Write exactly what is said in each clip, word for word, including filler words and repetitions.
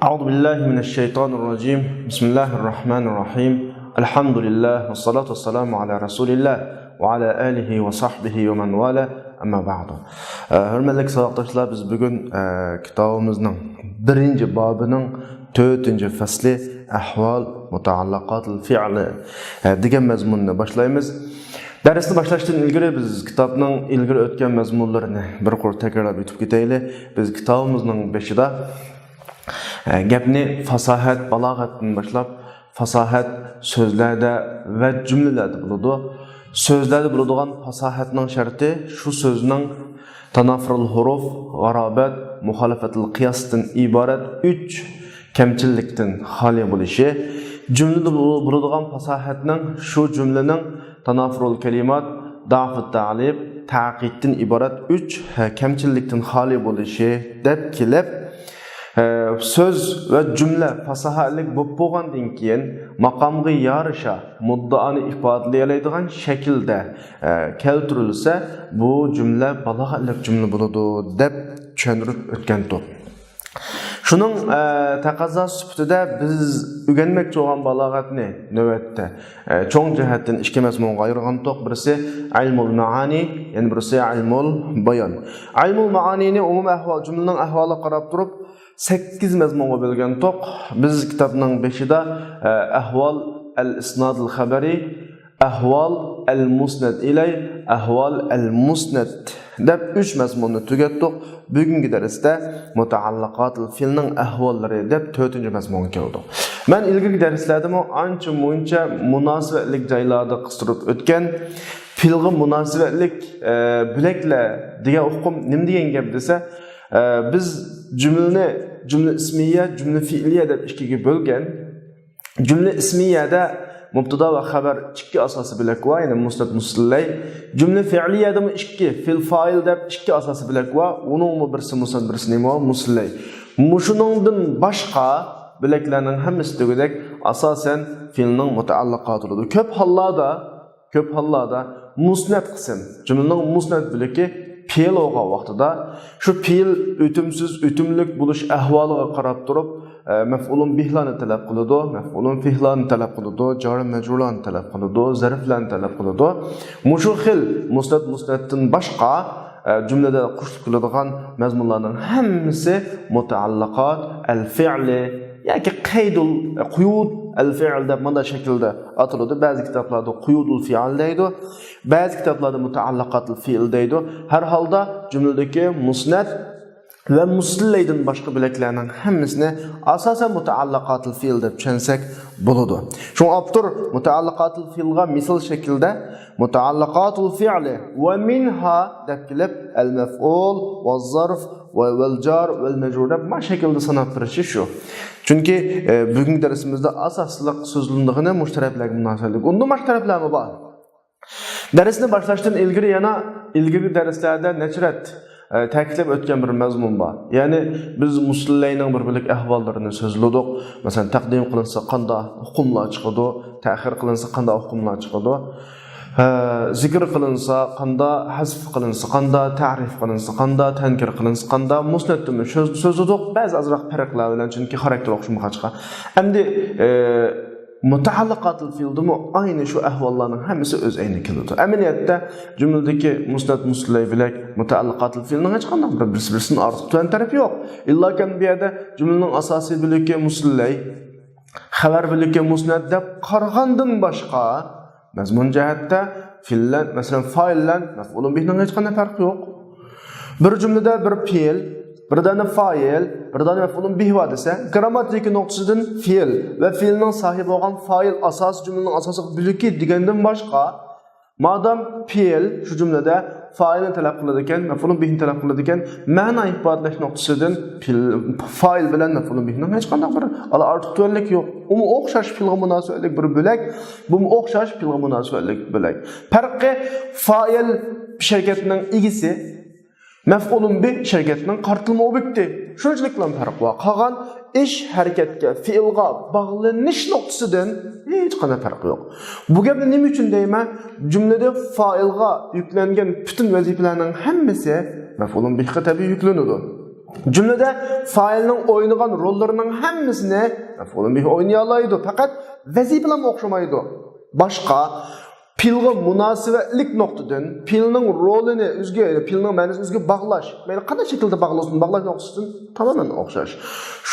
أعوذ بالله من الشيطان الرجيم. بسم الله الرحمن الرحيم. الحمد لله والصلاة والسلام على رسول الله وعلى آله وصحبه ومن والاه. أما بعد. ھۆرمەتلىك ساۋاقداشلار، بىز بۈگۈن، ئە، كىتابىمىزنىڭ بىرىنچى بابىنىڭ تۆتىنچى فەسلى، ئەھۋال مۇتەئەللىقاتىل فېئلى، ئە، دېگەن مەزمۇننى باشلايمىز. دەرسنى باشلاشتىن ئىلگىرى بىز كىتابنىڭ ئىلگىرى ئۆتكەن مەزمۇنلىرىنى بىر قۇر تەكرارلاپ ئۆتۈپ كېتەيلى. بىز كىتابىمىزنىڭ بېشىدا، ئە، گەپنى پاساھەت، بالاغەتتىن باشلاپ، پاساھەت سۆزلەردە ۋە جۈملىلەردە بولىدۇ. سۆزلەردە بولىدىغان پاساھەتنىڭ شەرتى شۇ سۆزنىڭ تانافۇرۇل ھۇرۇف، غارابەت، مۇخالىپەتىل قىياستىن ئىبارەت ئۈچ كەمچىللىكتىن خالىي بولۇشى. جۈملىدە بولىدىغان پاساھەتنىڭ شۇ جۈملىنىڭ تانافۇرۇل كەلىمات، دەئفۇت تەئلىق، تەئكىدتىن ئىبارەت ئۈچ كەمچىللىكتىن خالىي بولۇشى دەپ كېلىپ، ئە، سۆز ۋە جۈملە پاساھەتلىك بولۇپ بولغاندىن كېيىن، ماقامغا يارىشا مۇددىئانى ئىپادىلىيەلەيدىغان شەكىلدە، ئە، كەلتۈرۈلسە، بۇ جۈملە بالاغەتلىك جۈملە بولىدۇ، دەپ چۈشەندۈرۈپ ئۆتكەنتۇق. شۇنىڭ، ئە، تەقەززاسى سۈپىتىدە بىز ئۆگەنمەكچى بولغان بالاغەتنى نۆۋەتتە، ئە، چوڭ جەھەتتىن ئىككى مەزمۇنغا ئايرىغانتۇق. بىرسى ئىلمۇل مەئانى، يەنە بىرسى ئىلمۇل بايان. ئىلمۇل مەئانىنى ئومۇمىي ئەھۋال، جۈملىنىڭ ئەھۋالىغا قاراپ تۇرۇپ، سەككىز مەزمۇنغا بۆلگەنتۇق. بىز كىتابنىڭ بېشىدا، ئە، ئەھۋال ئەل ئىسنادىل خەبەرى، ئەھۋال ئەل مۇسنەد ئىلەي، ئەھۋال ئەل مۇسنەد دەپ ئۈچ مەزمۇننى تۈگەتتۇق. بۈگۈنكى دەرستە مۇتەئەللىقاتىل فېئلنىڭ ئەھۋاللىرى دەپ تۆتىنچى مەزمۇنغا كەلدۇق. مەن ئىلگىرىكى دەرسلەردىمۇ ئانچە مۇنچە مۇناسىۋەتلىك جايلاردا قىستۇرۇپ ئۆتكەن، پېئىلغا مۇناسىۋەتلىك، ئە، بۆلەكلەر دېگەن ئۇقۇم نېمە دېگەن گەپ دېسە، ئە، بىز جۈملىنى جۈملە ئىسمىيە، جۈملە فېئلىيە دەپ ئىككىگە بۆلگەن. جۈملە ئىسمىيەدە مۇبتادا ۋە خەبەر ئىككى ئاساسىي بۆلەك بار، يەنى مۇسنەد، مۇسنەد ئىلەي. جۈملە فېئلىيەدىمۇ ئىككى، فېئىل، فائىل دەپ ئىككى ئاساسىي بۆلەك بار. ئۇنىڭمۇ بىرسى مۇسنەد، بىرسى نېمە؟ مۇسنەد ئىلەي. مۇشۇنىڭدىن باشقا بۆلەكلەرنىڭ ھەممىسى دېگۈدەك ئاساسەن فېئىلنىڭ مۇتەئەللىقاتى بولىدۇ. كۆپ ھاللاردا، كۆپ ھاللاردا مۇسنەد قىسىم، جۈملىنىڭ مۇسنەد بۆلىكى پېئىل بولغان ۋاقتىدا، شۇ پېئىل ئۆتۈمسىز، ئۆتۈملۈك بولۇش ئەھۋالىغا قاراپ تۇرۇپ، ئە، مەفئۇلۇن بىھلارنى تەلەپ قىلىدۇ، مەفئۇلۇن فىھلارنى تەلەپ قىلىدۇ، جارى مەجرۇرلارنى تەلەپ قىلىدۇ، زەرفلەرنى تەلەپ قىلىدۇ. مۇشۇ خىل مۇسنەد، مۇسنەدتىن باشقا، ئە، جۈملىدە قوشۇلۇپ كېلىدىغان مەزمۇنلارنىڭ ھەممىسى مۇتەئەللىقات ئەل فېئلى ياكى قەيدۇل، ئە، قۇيۇد ئەل فېئل دەپ مانا شەكىلدە ئاتىلىدۇ. بەزى كىتابلاردا قۇيۇدۇل فېئل دەيدۇ، بەزى كىتابلاردا مۇتەئەللىقاتۇل فېئل دەيدۇ. ھەر ھالدا جۈملىدىكى مۇسنەد ۋە مۇسنەد ئىلەيدىن باشقا بۆلەكلەرنىڭ ھەممىسىنى ئاساسەن مۇتەئەللىقاتۇل فېئىل دەپ چۈشەنسەك بولىدۇ. شۇڭا ئاپتور مۇتەئەللىقاتۇل فېئىلغا مىسال شەكلىدە مۇتەئەللىقاتۇل فېئلى ۋە مىنھا دەپ كېلىپ، ئەل مەفئۇل ۋە زەرف ۋە ۋەل جار ۋەل مەجرۇر دەپ ما شەكىلدە ساناپ بېرىشى شۇ. چۈنكى، ئە، بۈگۈنكى دەرسىمىزدە ئاساسلىق سۆزلىنىدىغىنى مۇشۇ تەرەپلەرگە مۇناسىۋەتلىك. ئۇندىن باشقا تەرەپلەرمۇ بار. دەرسنى باشلاشتىن ئىلگىرى يەنە ئىلگىرىكى دەرسلەردە نەچچە رەت، ئە، تەكىتلەپ ئۆتكەن بىر مەزمۇن بار. يەنى بىز مۇسنەد ئىلەينىڭ بىر بۆلەك ئەھۋاللىرىنى سۆزلىدۇق. مەسىلەن، تەقدىم قىلىنسا قانداق ھۇكۇملار چىقىدۇ، تەخىر قىلىنسا قانداق ھۇكۇملار چىقىدۇ، ھە، زىكىر قىلىنسا قانداق، ھەزف قىلىنسا قانداق، تەرىپ قىلىنسا قانداق، تەنكىر قىلىنسا قانداق، مۇسنەدتىمۇ سۆز-، سۆزلىدۇق، بەزى ئازراق پەرقلەر بىلەن، چۈنكى خاراكتېر ئوخشىمىغاچقا. ئەمدى، ئە، مۇتەئەللىقاتۇل فېئىلدىمۇ ئاينى شۇ ئەھۋاللارنىڭ ھەممىسى ئۆز ئەينىگە كېلىدۇ. ئەمەلىيەتتە جۈملىدىكى مۇسنەد، مۇسنەد ئىلەي بۆلەك مۇتەئەللىقاتۇل فېئىلنىڭ ھېچقانداق بىر بىرسى بىرسىدىن ئارتۇق تۆۋەن تەرىپى يوق. ئىللاكەن بۇ يەردە جۈملىنىڭ ئاساسىي بۆلىكى مۇسنەد ئىلەي، خەۋەر بۆلىكى مۇسنەد دەپ قارىغاندىن باشقا، مەزمۇن جەھەتتە فېئىل بىلەن، مەسىلەن، فائىل بىلەن مەفئۇلۇن بىھنىڭ ھېچقانداق پەرقى يوق. بىر جۈملىدە بىر پېئىل، بىر دانە فائىل، بىر دانە مەفئۇلۇن بىھ بار دېسە، گرامماتىكا نۇقتىسىدىن پېئىل ۋە پېئىلنىڭ ساھىبى بولغان فائىل ئاساسىي جۈملىنىڭ ئاساسلىق بۆلىكى دېگەندىن باشقا، مادام پېئىل شۇ جۈملىدە فائىلنى تەلەپ قىلىدىكەن، مەفئۇلۇن بىھنى تەلەپ قىلىدىكەن، مەنا ئىپادىلەش نۇقتىسىدىن پېئىل، فائىل بىلەن مەفئۇلۇن بىھنىڭ ھېچقانداق بىر ئالا ئارتۇق تۆۋەنلىك يوق. ئۇمۇ ئوخشاش پېئىلغا مۇناسىۋەتلىك بىر بۆلەك، بۇمۇ ئوخشاش پېئىلغا مۇناسىۋەتلىك بۆلەك. پەرقى، فائىل شىركەتنىڭ ئىگىسى، مەفئۇلۇن بىھ شىركەتنىڭ قارىتىلما ئوبيېكتى. شۇنچىلىكلا پەرق بار. قالغان ئىش، ھەرىكەتكە، پېئىلغا باغلىنىش نۇقتىسىدىن ھېچقانداق پەرق يوق. بۇ گەپنى نېمە ئۈچۈن دەيمەن؟ جۈملىدە فائىلغا يۈكلەنگەن پۈتۈن ۋەزىپىلەرنىڭ ھەممىسى مەفئۇلۇن بىھقا تەبىئىي يۈكلىنىدۇ. جۈملىدە فائىلنىڭ ئوينىغان روللىرىنىڭ ھەممىسىنى مەفئۇلۇن بىھ ئوينىيالايدۇ، پەقەت ۋەزىپىلەرمۇ ئوخشىمايدۇ. باشقا پېئىلغا مۇناسىۋەتلىك نۇقتىدىن پېئىلنىڭ رولىنى ئۆزىگە، پېئىلنىڭ مەنىسىنى ئۆزىگە باغلاش، مەيلى قانداق شەكىلدە باغلىسۇن، باغلاش نۇقتىسىدىن تامامەن ئوخشاش.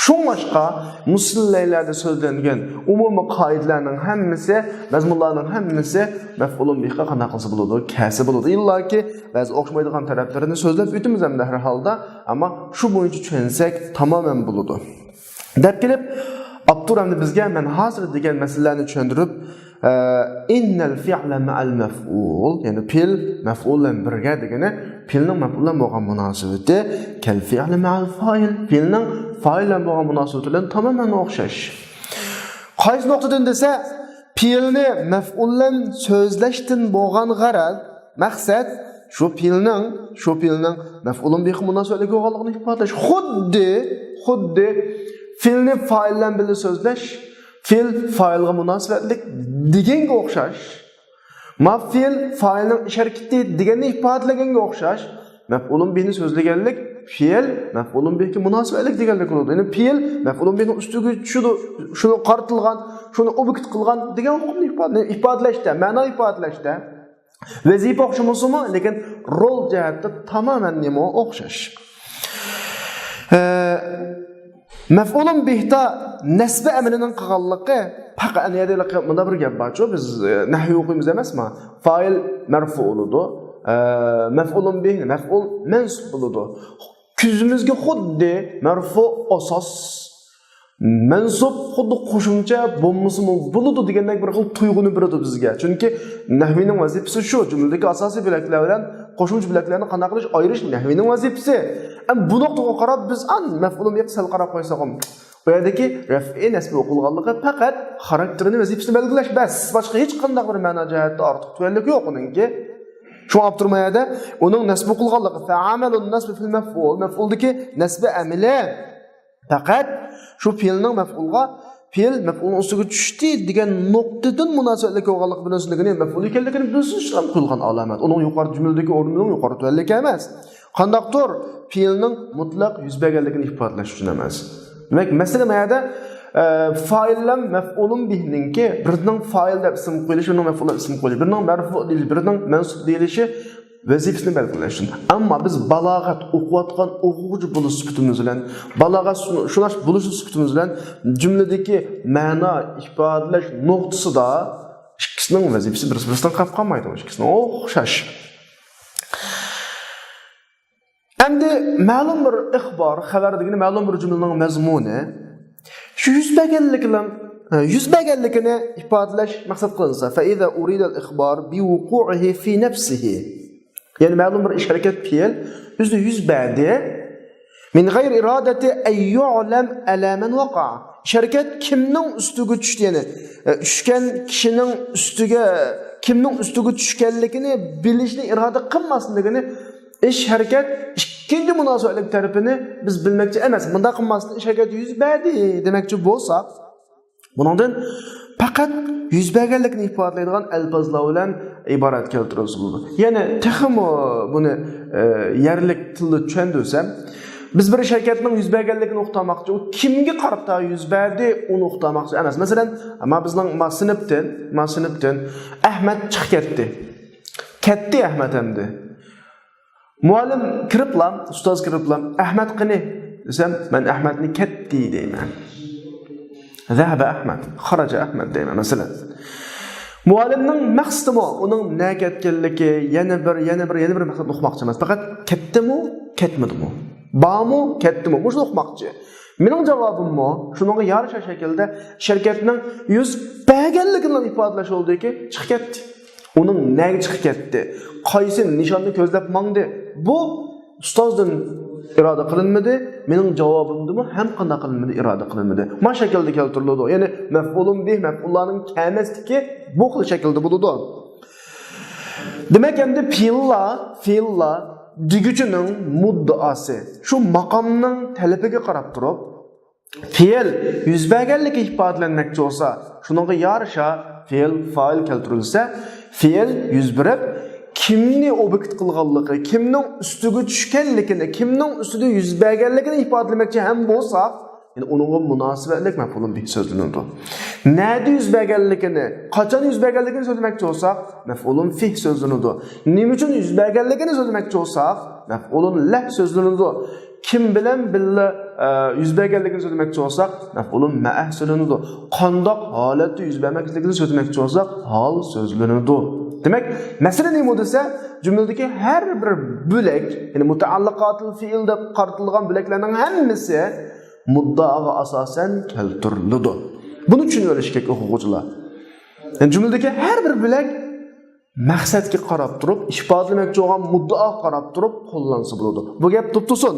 شۇڭلاشقا مۇشۇ لەيلەدە سۆزلەنگەن ئومۇمىي قائىدىلەرنىڭ ھەممىسى، مەزمۇنلارنىڭ ھەممىسى مەفئۇلۇن بىھقا قانداق قىلسا بولىدۇ؟ كەلسە بولىدۇ. ئىللاكى بەزى ئوخشىمايدىغان تەرەپلىرىنى سۆزلەپ ئۆتىمىز ئەمدى ھەر ھالدا، ئەمما شۇ بويىچە چۈشەنسەك تامامەن بولىدۇ. دەپ كېلىپ، ئاپتور ئەمدى بىزگە مەن ھازىر دېگەن مەسىلىلەرنى چۈشەندۈرۈپ، ئە، ئىننەل فىئلە مەئەل مەفئۇل، يەنى پېئىل مەفئۇل بىلەن بىرگە دېگىنى، پېئىلنىڭ مەفئۇل بىلەن بولغان مۇناسىۋىتى كەل فىئلى مەئەل فائىل، پېئىلنىڭ فائىل بىلەن بولغان مۇناسىۋىتى بىلەن تامامەن ئوخشاش. قايسى نۇقتىدىن دېسە، پېئىلنى مەفئۇل بىلەن سۆزلەشتىن بولغان غەرەز، مەقسەت شۇ پېئىلنىڭ، شۇ پېئىلنىڭ مەفئۇلۇن بىھقا مۇناسىۋەتلىك بولغانلىقىنى ئىپادىلەش. خۇددى، خۇددى پېئىلنى فائىل بىلەن بىللە سۆزلەش، پېئىل فائىلغا مۇناسىۋەتلىك دېگەنگە ئوخشاش. ما پېئىل فائىلنىڭ ئىش ھەرىكىتى دېگەننى ئىپادىلىگەنگە ئوخشاش. مەفئۇلۇن بىھنى سۆزلىگەنلىك پېئىل مەفئۇلۇن بىھكە مۇناسىۋەتلىك دېگەنلىك بولىدۇ. يەنى پېئىل مەفئۇلۇن بىھنىڭ ئۈستىگە چۈشىدۇ، شۇنىڭ قارىتىلغان، شۇنى ئوبيېكت قىلغان دېگەن ئۇقۇمنى ئىپادىلەش، ئىپادىلەشتە، مەنا ئىپادىلەشتە. ۋەزىپە ئوخشىمىسىمۇ، لېكىن رول جەھەتتە تامامەن نېمە ئوخشاش. ئە، مەفئۇلۇن بىھتا نەسبى ئەمىلىنىڭ قىلغانلىقى پەقەت ئەنە يەردە مۇنداق بىر گەپ بارچۇ، بىز، ئە، نەھۋى ئوقۇيمىز ئەمەسمۇ؟ فائىل مەرفۇ بولىدۇ، ئە، مەفئۇلۇن بىھ، مەفئۇل مەنسۇب بولىدۇ. كۆزىمىزگە خۇددى مەرفۇ ئاساس، مەنسۇب خۇددى قوشۇمچە بولمىسىمۇ بولىدۇ دېگەندەك بىر خىل تۇيغۇنى بېرىدۇ بىزگە. چۈنكى نەھۋىنىڭ ۋەزىپىسى شۇ، جۈملىدىكى ئاساسىي بۆلەكلەر بىلەن قوشۇمچە بۆلەكلەرنى قانداق قىلىش، ئايرىش نەھۋىنىڭ ۋەزىپىسى. ئەمما بۇ نۇقتىغا قاراپ بىز ئان مەفئۇلۇن بىھقا سەل قاراپ قويساقمۇ، بۇ يەردىكى رەفئى نەسبى ئوقۇلغانلىقى پەقەت خاراكتېرىنى، ۋەزىپىسىنى بەلگىلەش بەس، باشقا ھېچقانداق بىر مەنا جەھەتتە ئارتۇق تۆۋەنلىكى يوق ئۇنىڭكى. شۇڭا ئاپتور ما يەردە ئۇنىڭ نەسبى ئوقۇلغانلىقى، فەئەمەلۇن نەسبى فىل مەفئۇل، مەفئۇلدىكى نەسبى ئەمىلى پەقەت شۇ پېئىلنىڭ مەفئۇلغا، پېئىل مەفئۇلنىڭ ئۈستىگە چۈشتى دېگەن نۇقتىدىن مۇناسىۋەتلىك بولغانلىقى بىلىنسۇن دېگىنى مەفئۇل ئىكەنلىكىنى بىلسۇن ئۈچۈن قويۇلغان ئالامەت. ئۇنىڭ يۇقىرى جۈملىدىكى ئورنىنىڭ يۇقىرى تۆۋەنلىكى ئەمەس. قانداقتۇر پېئىلنىڭ مۇتلەق يۈز بەرگەنلىكىنى ئىپادىلەش ئۈچۈن ئەمەس. دېمەك، مەسىلە ما يەردە، ئە، فائىل بىلەن مەفئۇلۇن بىھنىڭكى بىرىنىڭ فائىل دەپ ئىسىم قويۇلۇشى، بىرىنىڭ مەفئۇل دەپ ئىسىم قويۇلۇشى، بىرىنىڭ مەرفۇ دېيىلىشى، بىرىنىڭ مەنسۇب دېيىلىشى ۋەزىپىسىنى بەلگىلەش ئۈچۈن. ئەمما بىز بالاغەت ئوقۇۋاتقان ئوقۇغۇچى بولۇش سۈپىتىمىز بىلەن، بالاغەت شۇ-، شۇناش بولۇش سۈپىتىمىز بىلەن جۈملىدىكى مەنا ئىپادىلەش نۇقتىسىدا ئىككىسىنىڭ ۋەزىپىسى بىرسى-بىرسىدىن قاپ قالمايدۇ، ئىككىسىنىڭ ئوخشاش. ئەمدى مەلۇم بىر ئىخبار، خەۋەر دېگىنى مەلۇم بىر جۈملىنىڭ مەزمۇنى. شۇ يۈز بەرگەنلىكىنىڭ، يۈز بەرگەنلىكىنى ئىپادىلەش مەقسەت قىلىنسا، فەئىزا ئۇرىدەل ئىخبار بىۋۇقۇئىھى فى نەفسىھى. يەنى مەلۇم بىر ئىش ھەرىكەت پېئىل ئۆزىدە يۈز بەردى. مىن غەيرى ئىرادەتى ئەن يۇئلەم ئەلە مەن ۋەقەئە. ئىش ھەرىكەت كىمنىڭ ئۈستىگە چۈشتى، يەنى، ئە، چۈشكەن كىشىنىڭ ئۈستىگە، كىمنىڭ ئۈستىگە چۈشكەنلىكىنى بىلىشنى ئىرادە قىلماسلىقىنى، ئىش ھەرىكەت ئىككىنچى مۇناسىۋەتلىك تەرىپىنى بىز بىلمەكچى ئەمەس. مۇنداق قىلماستىن ئىش ھەرىكەت يۈز بەردى دېمەكچى بولساق، بۇنىڭدىن پەقەت يۈز بەرگەنلىكنى ئىپادىلەيدىغان ئەلپازلار بىلەن ئىبارەت كەلتۈرۈلسە بولىدۇ. يەنى تېخىمۇ بۇنى، ئە، يەرلىك تىلدا چۈشەندۈرسەم، بىز بىر ئىش ھەرىكەتنىڭ يۈز بەرگەنلىكىنى ئۇقتۇرماقچى، ئۇ كىمگە قارىتا يۈز بەردى، ئۇنى ئۇقتۇرماقچى ئەمەس. مەسىلەن، ما بىزنىڭ ما سىنىپتىن، ما سىنىپتىن ئەھمەد چىقىپ كەتتى. كەتتى ئەھمەد ئەمدى. مۇئەللىم كىرىپلا، ئۇستاز كىرىپلا، «ئەھمەد قېنى؟» دېسەم، مەن «ئەھمەدنى كەتتى» دەيمەن. «زەھەبە ئەھمەد، خەرەجە ئەھمەد» دەيمەن، مەسىلەن. مۇئەللىمنىڭ مەقسىتىمۇ، ئۇنىڭ نەگە كەتكەنلىكى، يەنە بىر، يەنە بىر، يەنە بىر مەقسەت ئۇقماقچى ئەمەس. پەقەت كەتتىمۇ، كەتمىدىمۇ، بارمۇ، كەتتىمۇ، مۇشۇنى ئۇقماقچى. مېنىڭ جاۋابىممۇ شۇنىڭغا يارىشا شەكىلدە شىركەتنىڭ يۈز بەرگەنلىكىنى ئىپادىلەش بولىدۇكى، چىقىپ كەتتى. ئۇنىڭ نەگە چىقىپ كەتتى؟ قايسى نىشاننى كۆزلەپ ماڭدى؟ بۇ ئۇستازدىن ئىرادە قىلىنمىدى، مېنىڭ جاۋابىمدىمۇ ھەم قانداق قىلىنمىدى، ئىرادە قىلىنمىدى. ما شەكىلدە كەلتۈرۈلىدۇ. يەنى مەفئۇلۇن بىھ، مەفئۇللارنىڭ كەلمەسلىكى بۇ خىل شەكىلدە بولىدۇ. دېمەك، ئەمدى پېئىللار، پېئىللار دېگۈچىنىڭ مۇددىئاسى، شۇ ماقامنىڭ تەلىپىگە قاراپ تۇرۇپ، پېئىل يۈز بەرگەنلىكى ئىپادىلەنمەكچى بولسا، شۇنىڭغا يارىشا پېئىل فائىل كەلتۈرۈلسە، پېئىل يۈز بېرىپ، كىمنى ئوبيېكت قىلغانلىقى، كىمنىڭ ئۈستىگە چۈشكەنلىكىنى، كىمنىڭ ئۈستىدە يۈز بەرگەنلىكىنى ئىپادىلىمەكچى ھەم بولساق، يەنى ئۇنىڭغا مۇناسىۋەتلىك مەپئۇلۇن بىھ سۆزلىنىدۇ. نەدە يۈز بەرگەنلىكىنى، قاچان يۈز بەرگەنلىكىنى سۆزلىمەكچى بولساق، مەپئۇلۇن فىھ سۆزلىنىدۇ. نېمە ئۈچۈن يۈز بەرگەنلىكىنى سۆزلىمەكچى بولساق، مەپئۇلۇن لەھ سۆزلىنىدۇ. كىم بىلەن بىللە، ئە، يۈز بەرگەنلىكىنى سۆزلىمەكچى بولساق، مەپئۇلۇن مەئە سۆزلىنىدۇ. قانداق ھالەتتە يۈز بەرمەكلىكىنى سۆزلىمەكچى بولساق، ھال سۆزلىنىدۇ. دېمەك، مەسىلە نېمە دېسە، جۈملىدىكى ھەر بىر بۆلەك، يەنى مۇتەئەللىقاتىل فېئىل دەپ قارىتىلغان بۆلەكلەرنىڭ ھەممىسى مۇددىئاغا ئاساسەن كەلتۈرۈلىدۇ. بۇنى چۈشىنىۋېلىش كېرەك ئوقۇغۇچىلار. يەنى جۈملىدىكى ھەر بىر بۆلەك مەقسەتكە قاراپ تۇرۇپ، ئىپادىلىمەكچى بولغان مۇددىئاغا قاراپ تۇرۇپ قوللانسا بولىدۇ. بۇ گەپ تۇتۇلسۇن.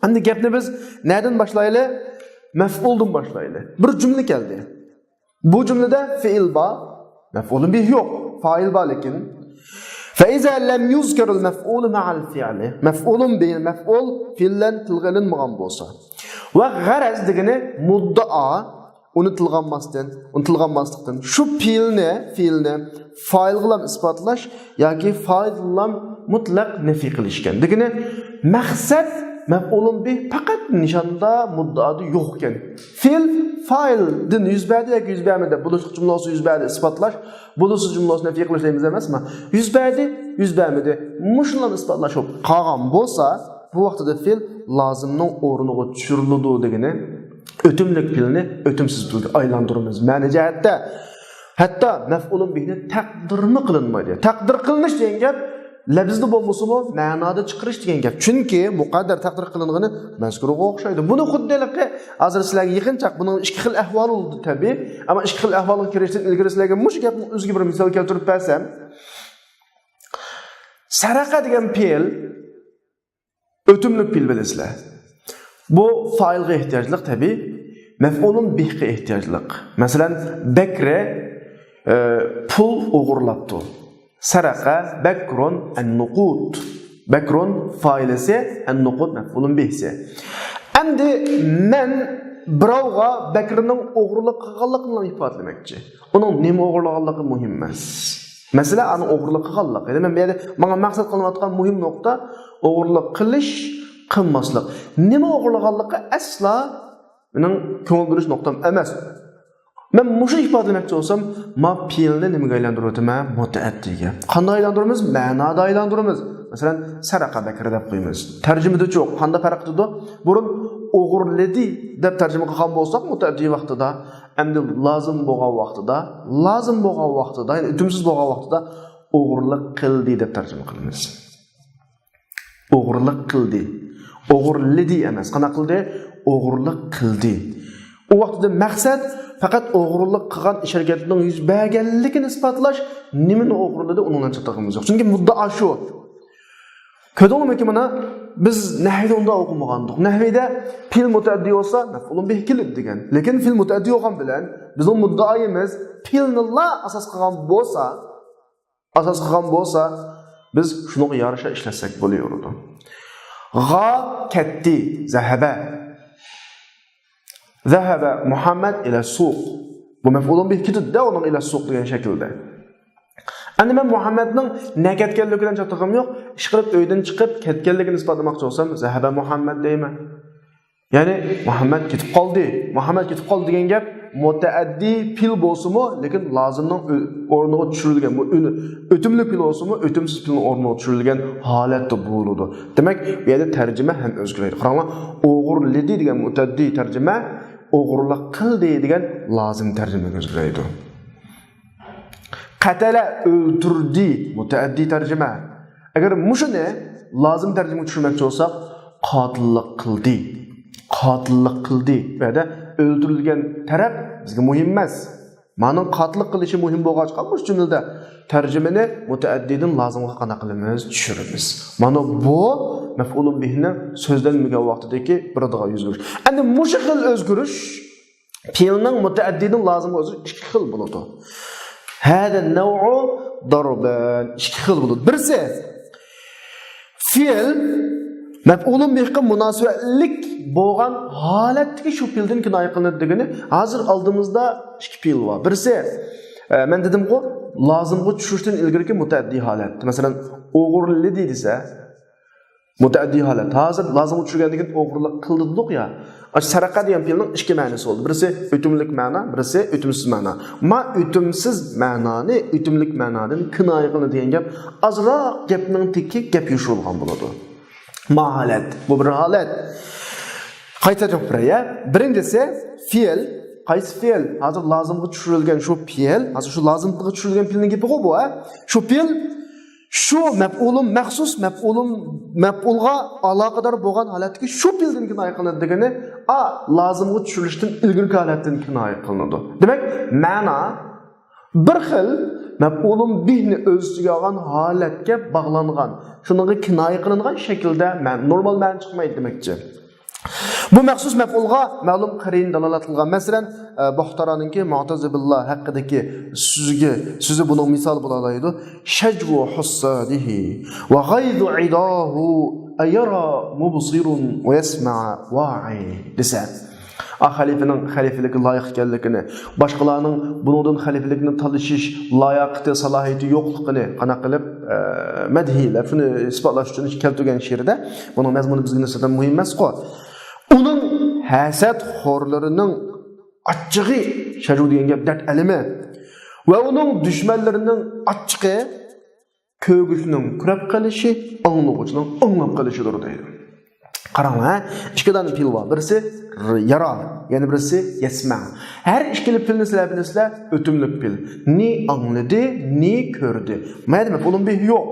ئەمدى گەپنى بىز نەدىن باشلايلى؟ مەفئۇلدىن باشلايلى. بىر جۈملە كەلدى. بۇ جۈملىدە فېئىل بار، مەفئۇلۇن بىھ يوق. فائىل بار لېكىن. فإذا لم يذكر المفعول مع الفعل. مەفئۇلۇن بىھ، مەفئۇل فېئىل بىلەن تىلغا ئېلىنمىغان بولسا. ۋە غەرەز دېگىنى مۇددىئا، ئۇنى تىلغا ئالماستىن، ئۇنى تىلغا ئالماسلىقتىن شۇ پېئىلنى، پېئىلنى فائىلغىلا ئىسپاتلاش ياكى فائىلغىلا مۇتلەق نەفى قىلىش ئىكەن. دېگىنى مەقسەت مەپئۇلۇن بىھ پەقەت نىشاندا، مۇددىئادا يوق ئىكەن. پېئىل فائىلدىن يۈز بەردى ياكى يۈز بەرمىدى، بولۇشلۇق جۈملە بولسا يۈز بەردى ئىسپاتلاش، بولۇشسىز جۈملە بولسا نەفى قىلىش دەيمىز ئەمەسمۇ؟ يۈز بەردى، يۈز بەرمىدى. مۇشۇلارنى ئىسپاتلاش بولۇپ قالغان بولسا، بۇ ۋاقتىدا پېئىل لازىمنىڭ ئورنىغا چۈشۈرۈلىدۇ دېگىنى ئۆتۈملۈك پېئىلنى ئۆتۈمسىز پېئىلگە ئايلاندۇرىمىز مەنە جەھەتتە. ھەتتا مەپئۇلۇن بىھنى تەقدىرمۇ قىلىنمايدۇ. تەقدىر قىلىنىش دېگەن گەپ لەپزىدە بولمىسىمۇ، مەنادا چىقىرىش دېگەن گەپ. چۈنكى مۇقەددەر تەقدىر قىلىنغىنى مەزكۇرغا ئوخشايدۇ. بۇنى خۇددى ھېلىقى ھازىر سىلەرگە يېقىنچاق بۇنىڭ ئىككى خىل ئەھۋالى بولدى تەبىئىي. ئەمما ئىككى خىل ئەھۋالغا كىرىشتىن ئىلگىرى سىلەرگە مۇشۇ گەپنىڭ ئۆزىگە بىر مىسال كەلتۈرۈپ بەرسەم، سەرەقە دېگەن پېئىل ئۆتۈملۈك پېئىل بىلىسىلەر. بۇ فائىلغا ئېھتىياجلىق تەبىئىي، مەپئۇلۇن بىھقا ئېھتىياجلىق. مەسىلەن، بەكرى، ئە، پۇل ئوغرىلاپتۇ. سەرەقە بەكرۇن ئەننۇقۇد. بەكرۇن فائىلىسى، ئەننۇقۇد مەپئۇلۇن بىھسى. ئەمدى مەن بىراۋغا بەكرىنىڭ ئوغرىلىق قىلغانلىقىنى ئىپادىلىمەكچى. ئۇنىڭ نېمە ئوغرىلىغانلىقى مۇھىم ئەمەس. مەسىلە ئانا ئوغرىلىق قىلغانلىق. يەنى مەن بۇ يەردە ماڭا مەقسەت قىلىنىۋاتقان مۇھىم نۇقتا ئوغرىلىق قىلىش، قىلماسلىق. نېمە ئوغرىلىغانلىقى ئەسلا مېنىڭ كۆڭۈل بۆلۈش نۇقتام ئەمەس. مەن مۇشۇ ئىپادىلىمەكچى بولسام، ما پېئىلنى نېمىگە ئايلاندۇرۇۋاتىمەن؟ مۇتەئەددىگە. قانداق ئايلاندۇرىمىز؟ مەنادا ئايلاندۇرىمىز. مەسىلەن، سەرەقە بەكرى دەپ قويىمىز. تەرجىمىدىچۇ قانداق پەرق قىلىدۇ؟ بۇرۇن ئوغرىلىدى دەپ تەرجىمە قىلغان بولساق مۇتەئەددى ۋاقتىدا، ئەمدى لازىم بولغان ۋاقتىدا، لازىم بولغان ۋاقتىدا، يەنى ئۆتۈمسىز بولغان ۋاقتىدا ئوغرىلىق قىلدى دەپ تەرجىمە قىلىمىز. ئوغرىلىق قىلدى. ئوغرىلىدى ئەمەس. قانداق قىلدى؟ ئوغرىلىق قىلدى. ئۇ ۋاقتىدا مەقسەت پەقەت ئوغرىلىق قىلغان ئىش ھەرىكەتنىڭ يۈز بەرگەنلىكىنى ئىسپاتلاش، نېمىنى ئوغرىلىدى، ئۇنىڭ بىلەن چاتىقىمىز يوق. چۈنكى مۇددىئا شۇ. كۆردۈڭلارمىكىن مانا، بىز نەھۋىدە ئۇنداق ئوقۇمىغانىدۇق. نەھۋىدە پېئىل مۇتەئەددى بولسا، مەپئۇلۇن بىھ كېلىدۇ دېگەن. لېكىن پېئىل مۇتەئەددى بولغان بىلەن بىزنىڭ مۇددىئايىمىز پېئىلنىلا ئاساس قىلغان بولسا، ئاساس قىلغان بولسا، بىز شۇنىڭغا يارىشا ئىشلەتسەك بولۇۋېرىدۇ. غا كەتتى، زەھەبە. زەھەبە مۇھەممەد ئىلە سۇق. بۇ مەپئۇلۇن بىھ كېتىدۇ-دە، ئۇنىڭ ئىلە سۇق دېگەن شەكىلدە. ئەمدى مەن مۇھەممەدنىڭ نەگە كەتكەنلىكى بىلەن چاتىقىم يوق. ئىشقىلىپ ئۆيدىن چىقىپ كەتكەنلىكىنى ئىسپاتلىماقچى بولسام، زەھەبە مۇھەممەد دەيمەن. يەنى مۇھەممەد كېتىپ قالدى. مۇھەممەد كېتىپ قالدى دېگەن گەپ مۇتەئەددىي پېئىل بولسىمۇ، لېكىن لازىمنىڭ ئۆ-، ئورنىغا چۈشۈرۈلگەن، بۇ ئۆ-، ئۆتۈملۈك پېئىل بولسىمۇ، ئۆتۈمسىز پېئىلنىڭ ئورنىغا چۈشۈرۈلگەن ھالەتتە بولىدۇ. دېمەك، بۇ يەردە تەرجىمە ھەم ئۆزگىرەيدۇ. قاراڭلار، ئوغرىلىدى دېگەن مۇتەئەددىي تەرجىمە ئوغرىلىق قىلدى دېگەن لازىم تەرجىمىگە ئۆزگىرەيدۇ. قەتەلە، ئۆلتۈردى، مۇتەئەددىي تەرجىمە. ئەگەر مۇشۇنى لازىم تەرجىمىگە چۈشۈرمەكچى بولساق، قاتىللىق قىلدى. قاتىللىق قىلدى. بۇ يەردە ئۆلتۈرۈلگەن تەرەپ بىزگە مۇھىم ئەمەس. مانىڭ قاتىللىق قىلىشى مۇھىم بولغاچقا، مۇشۇ جۈملىدە تەرجىمىنى مۇتەئەددىدىن لازىمغا قانداق قىلىمىز؟ چۈشۈرىمىز. مانا بۇ مەپئۇلۇن بىھنىڭ سۆزلەنمىگەن ۋاقتىدىكى بېرىدىغان ئۆزگىرىش. ئەمدى مۇشۇ خىل ئۆزگىرىش پېئىلنىڭ مۇتەئەددىدىن لازىمغا ئۆزگىرىش ئىككى خىل بولىدۇ. هذا النوع ضربان. ئىككى خىل بولىدۇ. بىرسى، پېئىل مەپئۇلۇن بىھقا مۇناسىۋەتلىك بولغان ھالەتتىكى شۇ پېئىلدىن كىنايە قىلىنىدۇ دېگىنى، ھازىر ئالدىمىزدا ئىككى پېئىل بار. بىرسى، ئە، مەن دېدىمغۇ، لازىمغا چۈشۈرۈشتىن ئىلگىرىكى مۇتەئەددىي ھالەت. مەسىلەن، ئوغرىلىدى دېسە، مۇتەئەددىي ھالەت. ھازىر لازىمغا چۈشۈرگەندىن كېيىن ئوغرىلىق قىلدى دېدۇق يا. ئاشۇ سەرەقە دېگەن پېئىلنىڭ ئىككى مەنىسى بولدى. بىرسى ئۆتۈملۈك مەنا، بىرسى ئۆتۈمسىز مەنا. ما ئۆتۈمسىز مەنانى ئۆتۈملۈك مەنادىن كىنايە قىلىدۇ دېگەن گەپ ئازراق گەپنىڭ تېكى گەپ يوشۇرۇلغان بولىدۇ. ما ھالەت، بۇ بىر ھالەت. قايتا جاۋاب بېرەي، يا. بىرىنچىسى، پېئىل. قايسى پېئىل؟ ھازىر لازىمغا چۈشۈرۈلگەن شۇ پېئىل، ھازىر شۇ لازىمغا چۈشۈرۈلگەن پېئىلنىڭ گېپىغۇ بۇ، ھە؟ شۇ پېئىل شۇ مەپئۇلۇم مەخسۇس، مەپئۇلۇم، مەپئۇلغا ئالاقىدار بولغان ھالەتتىكى شۇ پېئىلدىن كىنايە قىلىنىدۇ دېگىنى، ئا، لازىمغا چۈشۈرۈلۈشتىن ئىلگىرىكى ھالەتتىن كىنايە قىلىنىدۇ. دېمەك، مەنا بىر خىل مەپئۇلۇم بىھنى ئۆز ئىچىگە ئالغان ھالەتكە باغلانغان، شۇنىڭغا كىنايە قىلىنغان شەكىلدە مەن-، نورمال مەنە چىقمايدۇ دېمەكچى. بۇ مەخسۇس مەپئۇلغا مەلۇم قەرىنە دالالەت قىلغان. مەسىلەن، ئە، بۇختارانىڭكى مۇئتەزىلىللا ھەققىدىكى سۆزگە، سۆزى بۇنىڭ مىسالى بولالايدۇ. شەجۋۇ ھۇسسادىھى ۋە غەيزۇ ئىداھۇ ئەيەرا مۇبسىرۇن ۋە يەسمەئ ۋائى دېسە. ئا، خەلىپىنىڭ خەلىپىلىككە لايىق ئىكەنلىكىنى، باشقىلارنىڭ بۇنىڭدىن خەلىپىلىكنى تالىشىش لاياقىتى، سالاھىيىتى يوقلۇقىنى قانداق قىلىپ، ئە، مەدھىيلەپ، شۇنى ئىسپاتلاش ئۈچۈن كەلتۈرگەن شېئىرىدە، بۇنىڭ مەزمۇنى بىزگە نىسبەتەن مۇھىم ئەمەسقۇ. ئۇنىڭ ھەسەتخورلىرىنىڭ ئاچچىقى، شەجۋۇ دېگەن گەپ دەرد ئەلىمى، ۋە ئۇنىڭ دۈشمەنلىرىنىڭ ئاچچىقى، كۆرگۈچىنىڭ كۆرۈپ قېلىشى، ئاڭلىغۇچىنىڭ ئاڭلاپ قېلىشىدۇر دەيدۇ. قاراڭلار، ھە؟ ئىككى دانە پېئىل بار. بىرسى ر-، يارا، يەنە بىرسى يەسمە. ھەر ئىككىلا پېئىلنى سىلەر بىلىسىلەر، ئۆتۈملۈك پېئىل. نى ئاڭلىدى، نى كۆردى. ما يەردە مەپئۇلۇن بىھ يوق.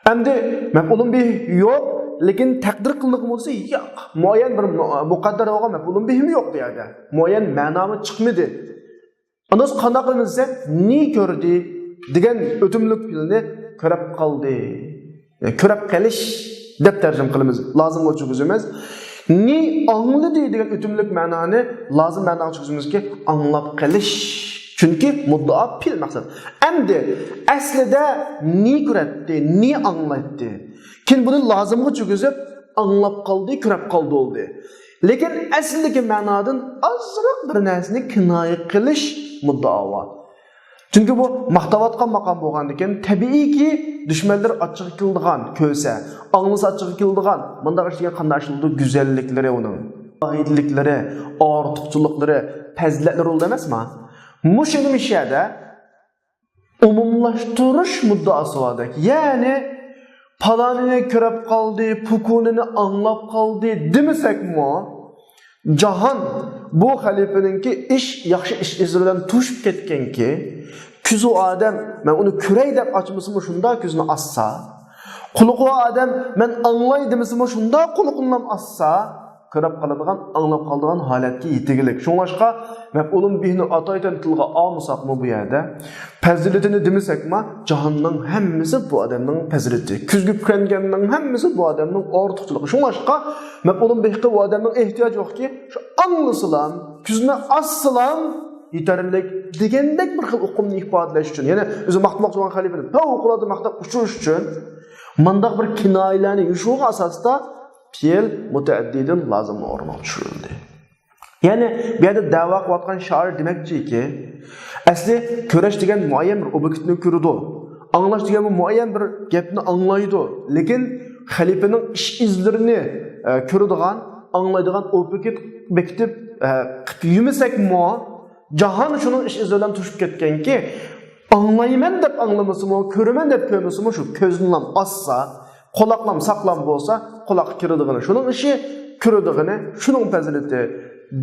ئەمدى مەپئۇلۇن بىھ يوق، لېكىن تەقدىر قىلىنغان بولسا، ياق. مۇئەييەن بىر مۇ-، مۇقەددەر بولغان مەپئۇلۇن بىھمۇ يوق بۇ يەردە. مۇئەييەن مەنامۇ چىقمىدى. ئاندىن قانداق قىلىمىز دېسە، نى كۆردى دېگەن ئۆتۈملۈك پېئىلنى كۆرۈپ قالدى. يەنى كۆرۈپ قېلىش دەپ تەرجىمە قىلىمىز. لازىمغا چۈشۈرگۈزىمىز. نى ئاڭلىدى دېگەن ئۆتۈملۈك مەنانى لازىم مەناغا چۈشۈرگۈزىمىزكى، ئاڭلاپ قېلىش. چۈنكى مۇددىئا پېئىل مەقسەت. ئەمدى ئەسلىدە نى كۆرەتتى، نى ئاڭلايتتى. كېيىن بۇنى لازىمغا چۈشۈرگۈزۈپ، ئاڭلاپ قالدى، كۆرۈپ قالدى بولدى. لېكىن ئەسلىدىكى مەنادىن ئازراق بىر نەرسىنى كىنايە قىلىش مۇددىئا بار. چۈنكى بۇ ماختاۋاتقان ماقام بولغاندىكىن، تەبىئىيكى، دۈشمەنلىرى ئاچچىقى كېلىدىغان، كۆرسە، ئاڭلىسا ئاچچىقى كېلىدىغان، مۇنداق ئىش دېگەن قانداق ئىش بولىدۇ؟ گۈزەللىكلىرى ئۇنىڭ، ئالاھىدىلىكلىرى، ئارتۇقچىلىقلىرى، پەزىلەتلىرى بولىدۇ ئەمەسما؟ مۇشۇ نېمە ئىش يەردە؟ ئومۇملاشتۇرۇش مۇددىئاسى باردەك. يەنى، پالانىنى كۆرۈپ قالدى، پۇكۇنىنى ئاڭلاپ قالدى دېمىسەكمۇ، جاھان بۇ خەلىپىنىڭكى ئىش، ياخشى ئىش ئىزى بىلەن توشۇپ كەتكەنكى، كۆزى ئادەم، مەن ئۇنى كۆرەي دەپ ئاچمىسىمۇ شۇنداق كۆزىنى ئاچسا، قۇلىقى ئادەم، مەن ئاڭلاي دېمىسىمۇ شۇنداق قۇلىقىنىلا ئاچسا، كۆرۈپ قالىدىغان، ئاڭلاپ قالىدىغان ھالەتكە يېتىگلىك. شۇڭلاشقا، مەپئۇلۇن بىھنى ئاتايتەن تىلغا ئالمىساقمۇ بۇ يەردە، پەزىلىتىنى دېمىسەكمۇ، جاھاننىڭ ھەممىسى بۇ ئادەمنىڭ پەزىلىتى. كۆزگە كۆرۈنگەننىڭ ھەممىسى بۇ ئادەمنىڭ ئارتۇقچىلىقى. شۇڭلاشقا، مەپئۇلۇن بىھقا بۇ ئادەمنىڭ ئېھتىياجى يوقكى، شۇ ئاڭلىسىلام، كۆزىنى ئاچسىلام يېتەرلىك دېگەندەك بىر خىل ئۇقۇمنى ئىپادىلەش ئۈچۈن، يەنى ئۆزى ماختىماقچى بولغان خەلىپىنى پەۋقۇلئاددە ماختاپ ئۇچۇرۇش ئۈچۈن، مۇنداق بىر كىنايىلەرنى يوشۇرغان ئاساستا، پېئىل مۇتەئەددىدىن لازىمنىڭ ئورنىغا چۈشۈرۈلدى. يەنى بۇ يەردە دەۋا قىلىۋاتقان شائىر دېمەكچىكى، ئەسلى كۆرۈش دېگەن مۇئەييەن بىر ئوبيېكتنى كۆرىدۇ، ئاڭلاش دېگەن مۇئەييەن بىر گەپنى ئاڭلايدۇ. لېكىن خەلىپىنىڭ ئىش ئىزلىرىنى، ئە، كۆرىدىغان، ئاڭلايدىغان ئوبيېكت بېكىتىپ، ئە، قىلىپ يۈرمىسەكمۇ، جاھان شۇنىڭ ئىش ئىزى بىلەن توشۇپ كەتكەنكى، ئاڭلايمەن دەپ ئاڭلىمىسىمۇ، كۆرىمەن دەپ كۆرمىسىمۇ، شۇ كۆزنىلام ئاچسا، قۇلاقلام ساقلام بولسا، قۇلاققا كىرىدىغىنى شۇنىڭ ئىشى، كۆرىدىغىنى شۇنىڭ پەزىلىتى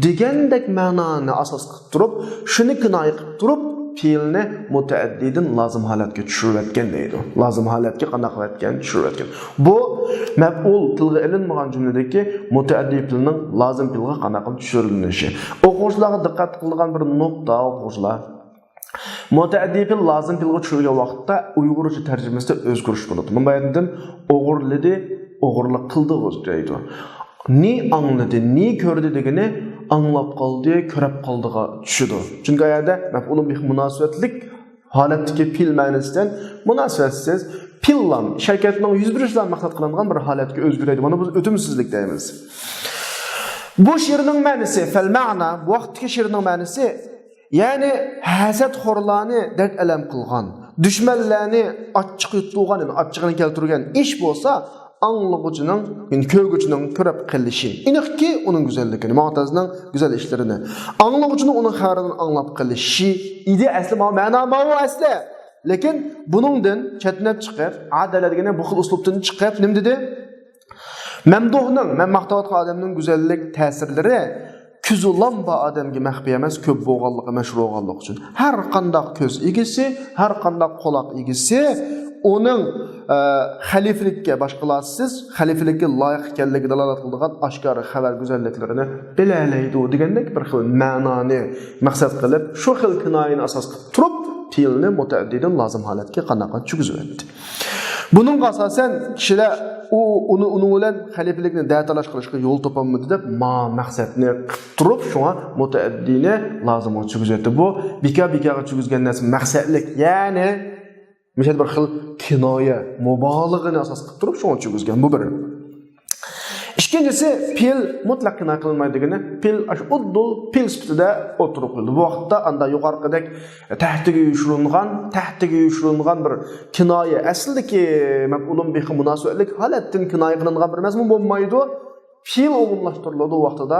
دېگەندەك مەنانى ئاساس قىلىپ تۇرۇپ، شۇنى كىنايە قىلىپ تۇرۇپ، پېئىلنى مۇتەئەددىدىن لازىم ھالەتكە چۈشۈرۈۋەتكەن دەيدۇ. لازىم ھالەتكە قانداق قىلىۋەتكەن؟ چۈشۈرۈۋەتكەن. بۇ مەپئۇل تىلغا ئېلىنمىغان جۈملىدىكى مۇتەئەددى پېئىلنىڭ لازىم پېئىلغا قانداق قىلىپ چۈشۈرۈلۈشى. ئوقۇغۇچىلارغا دىققەت قىلىدىغان بىر نۇقتا، ئوقۇغۇچىلار. مۇتەئەددى پېئىل لازىم پېئىلغا چۈشۈرۈلگەن ۋاقىتتا ئۇيغۇرچە تەرجىمىسىدە ئۆزگىرىش بولىدۇ. مۇنبەر ئېيتتىم، ئوغرىلىدى، ئوغرىلىق قىلدى دەيدۇ. نى ئاڭلىدى، نى كۆردى دېگىنى ئاڭلاپ قالدى، كۆرۈپ قالدىغا چۈشىدۇ. چۈنكى ئۇ يەردە مەپئۇلۇن بىھ مۇناسىۋەتلىك ھالەتتىكى پېئىل مەنىسىدىن مۇناسىۋەتسىز پېئىللام، ھەرىكەتنىڭ يۈز بېرىشىدىن مەقسەت قىلىنغان بىر ھالەتكە ئۆزگىرەيدۇ. مانا بۇ ئۆتۈمسىزلىك دەيمىز. بۇ شېئىرنىڭ مەنىسى، فەل مەنا، بۇ ۋاقىتتىكى شېئىرنىڭ مەنىسى، يەنى ھەسەتخورلارنى دەرد-ئەلەم قىلغان، دۈشمەنلەرنى ئاچچىق يۇتتۇرغان، يەنى ئاچچىقىنى كەلتۈرگەن ئىش بولسا، ئاڭلىغۇچىنىڭ، يەنى كۆرگۈچىنىڭ كۆرۈپ قېلىشى. ئېنىقكى، ئۇنىڭ گۈزەللىكىنى، ماڭا تەزىنىڭ گۈزەل ئىشلىرىنى. ئاڭلىغۇچىنىڭ ئۇنىڭ خەۋىرىدىن ئاڭلاپ قېلىشى ئىدى ئەسلى، ماۋۇ مەنا ماۋۇ ئەسلى. لېكىن بۇنىڭدىن چەتنەپ چىقىپ، ئادەلە دېگەنى بۇ خىل ئۇسلۇبتىن چىقىپ، نېمە دېدى؟ مەمدۇھنىڭ، مەن ماختاۋاتقان ئادەمنىڭ گۈزەللىك تەسىرلىرى كۆزى لام بار ئادەمگە مەخپىي ئەمەس، كۆپ بولغانلىقى، مەشھۇر بولغانلىقى ئۈچۈن. ھەر قانداق كۆز ئىگىسى، ھەر قانداق قۇلاق ئىگىسى ئۇنىڭ، ئە، خەلىپىلىككە، باشقىلارسىز خەلىپىلىككە لايىق ئىكەنلىكىگە دالالەت قىلىدىغان ئاشكارا خەۋەر گۈزەللىكلىرىنى بىلەلەيدۇ دېگەندەك بىر خىل مەنانى مەقسەت قىلىپ، شۇ خىل كىنايىنى ئاساس قىلىپ تۇرۇپ، پېئىلنى مۇتەئەددىدىن لازىم ھالەتكە قانداق چۈشۈرۈۋەتتى. بۇنىڭغا ئاساسەن كىشىلەر ئۇ، ئۇنى، ئۇنىڭ بىلەن خەلىپىلىكنى دەتالاش قىلىشقا يول تاپالمىدى دەپ، ما مەقسەتنى قىلىپ تۇرۇپ، شۇڭا مۇتەئەددىنى لازىمغا چۈشۈرۈۋەتتى. بۇ بىكار-بىكارغا چۈشۈرگەن نەرسە مەقسەتلىك، يەنى مۇشۇ بىر خىل كىنايە، مۇبالىغىنى ئاساس قىلىپ تۇرۇپ شۇڭا چۈشۈرگەن. بۇ بىر. ئىككىنچىسى، پېئىل مۇتلەق كىنايە قىلىنمايدۇ دېگىنى، پېئىل ئاشۇ ئۇددۇل پېئىل سۈپىتىدە ئولتۇرۇپ قالىدۇ. بۇ ۋاقىتتا ئاندا يۇقىرىقىدەك تەھتىگە يوشۇرۇنغان، تەھتىگە يوشۇرۇنغان بىر كىنايە، ئەسلىدىكى مەپئۇلۇن بىھقا مۇناسىۋەتلىك ھالەتتىن كىنايە قىلىنغان بىر مەزمۇن بولمايدۇ. پېئىل ئومۇملاشتۇرۇلىدۇ ۋاقتىدا،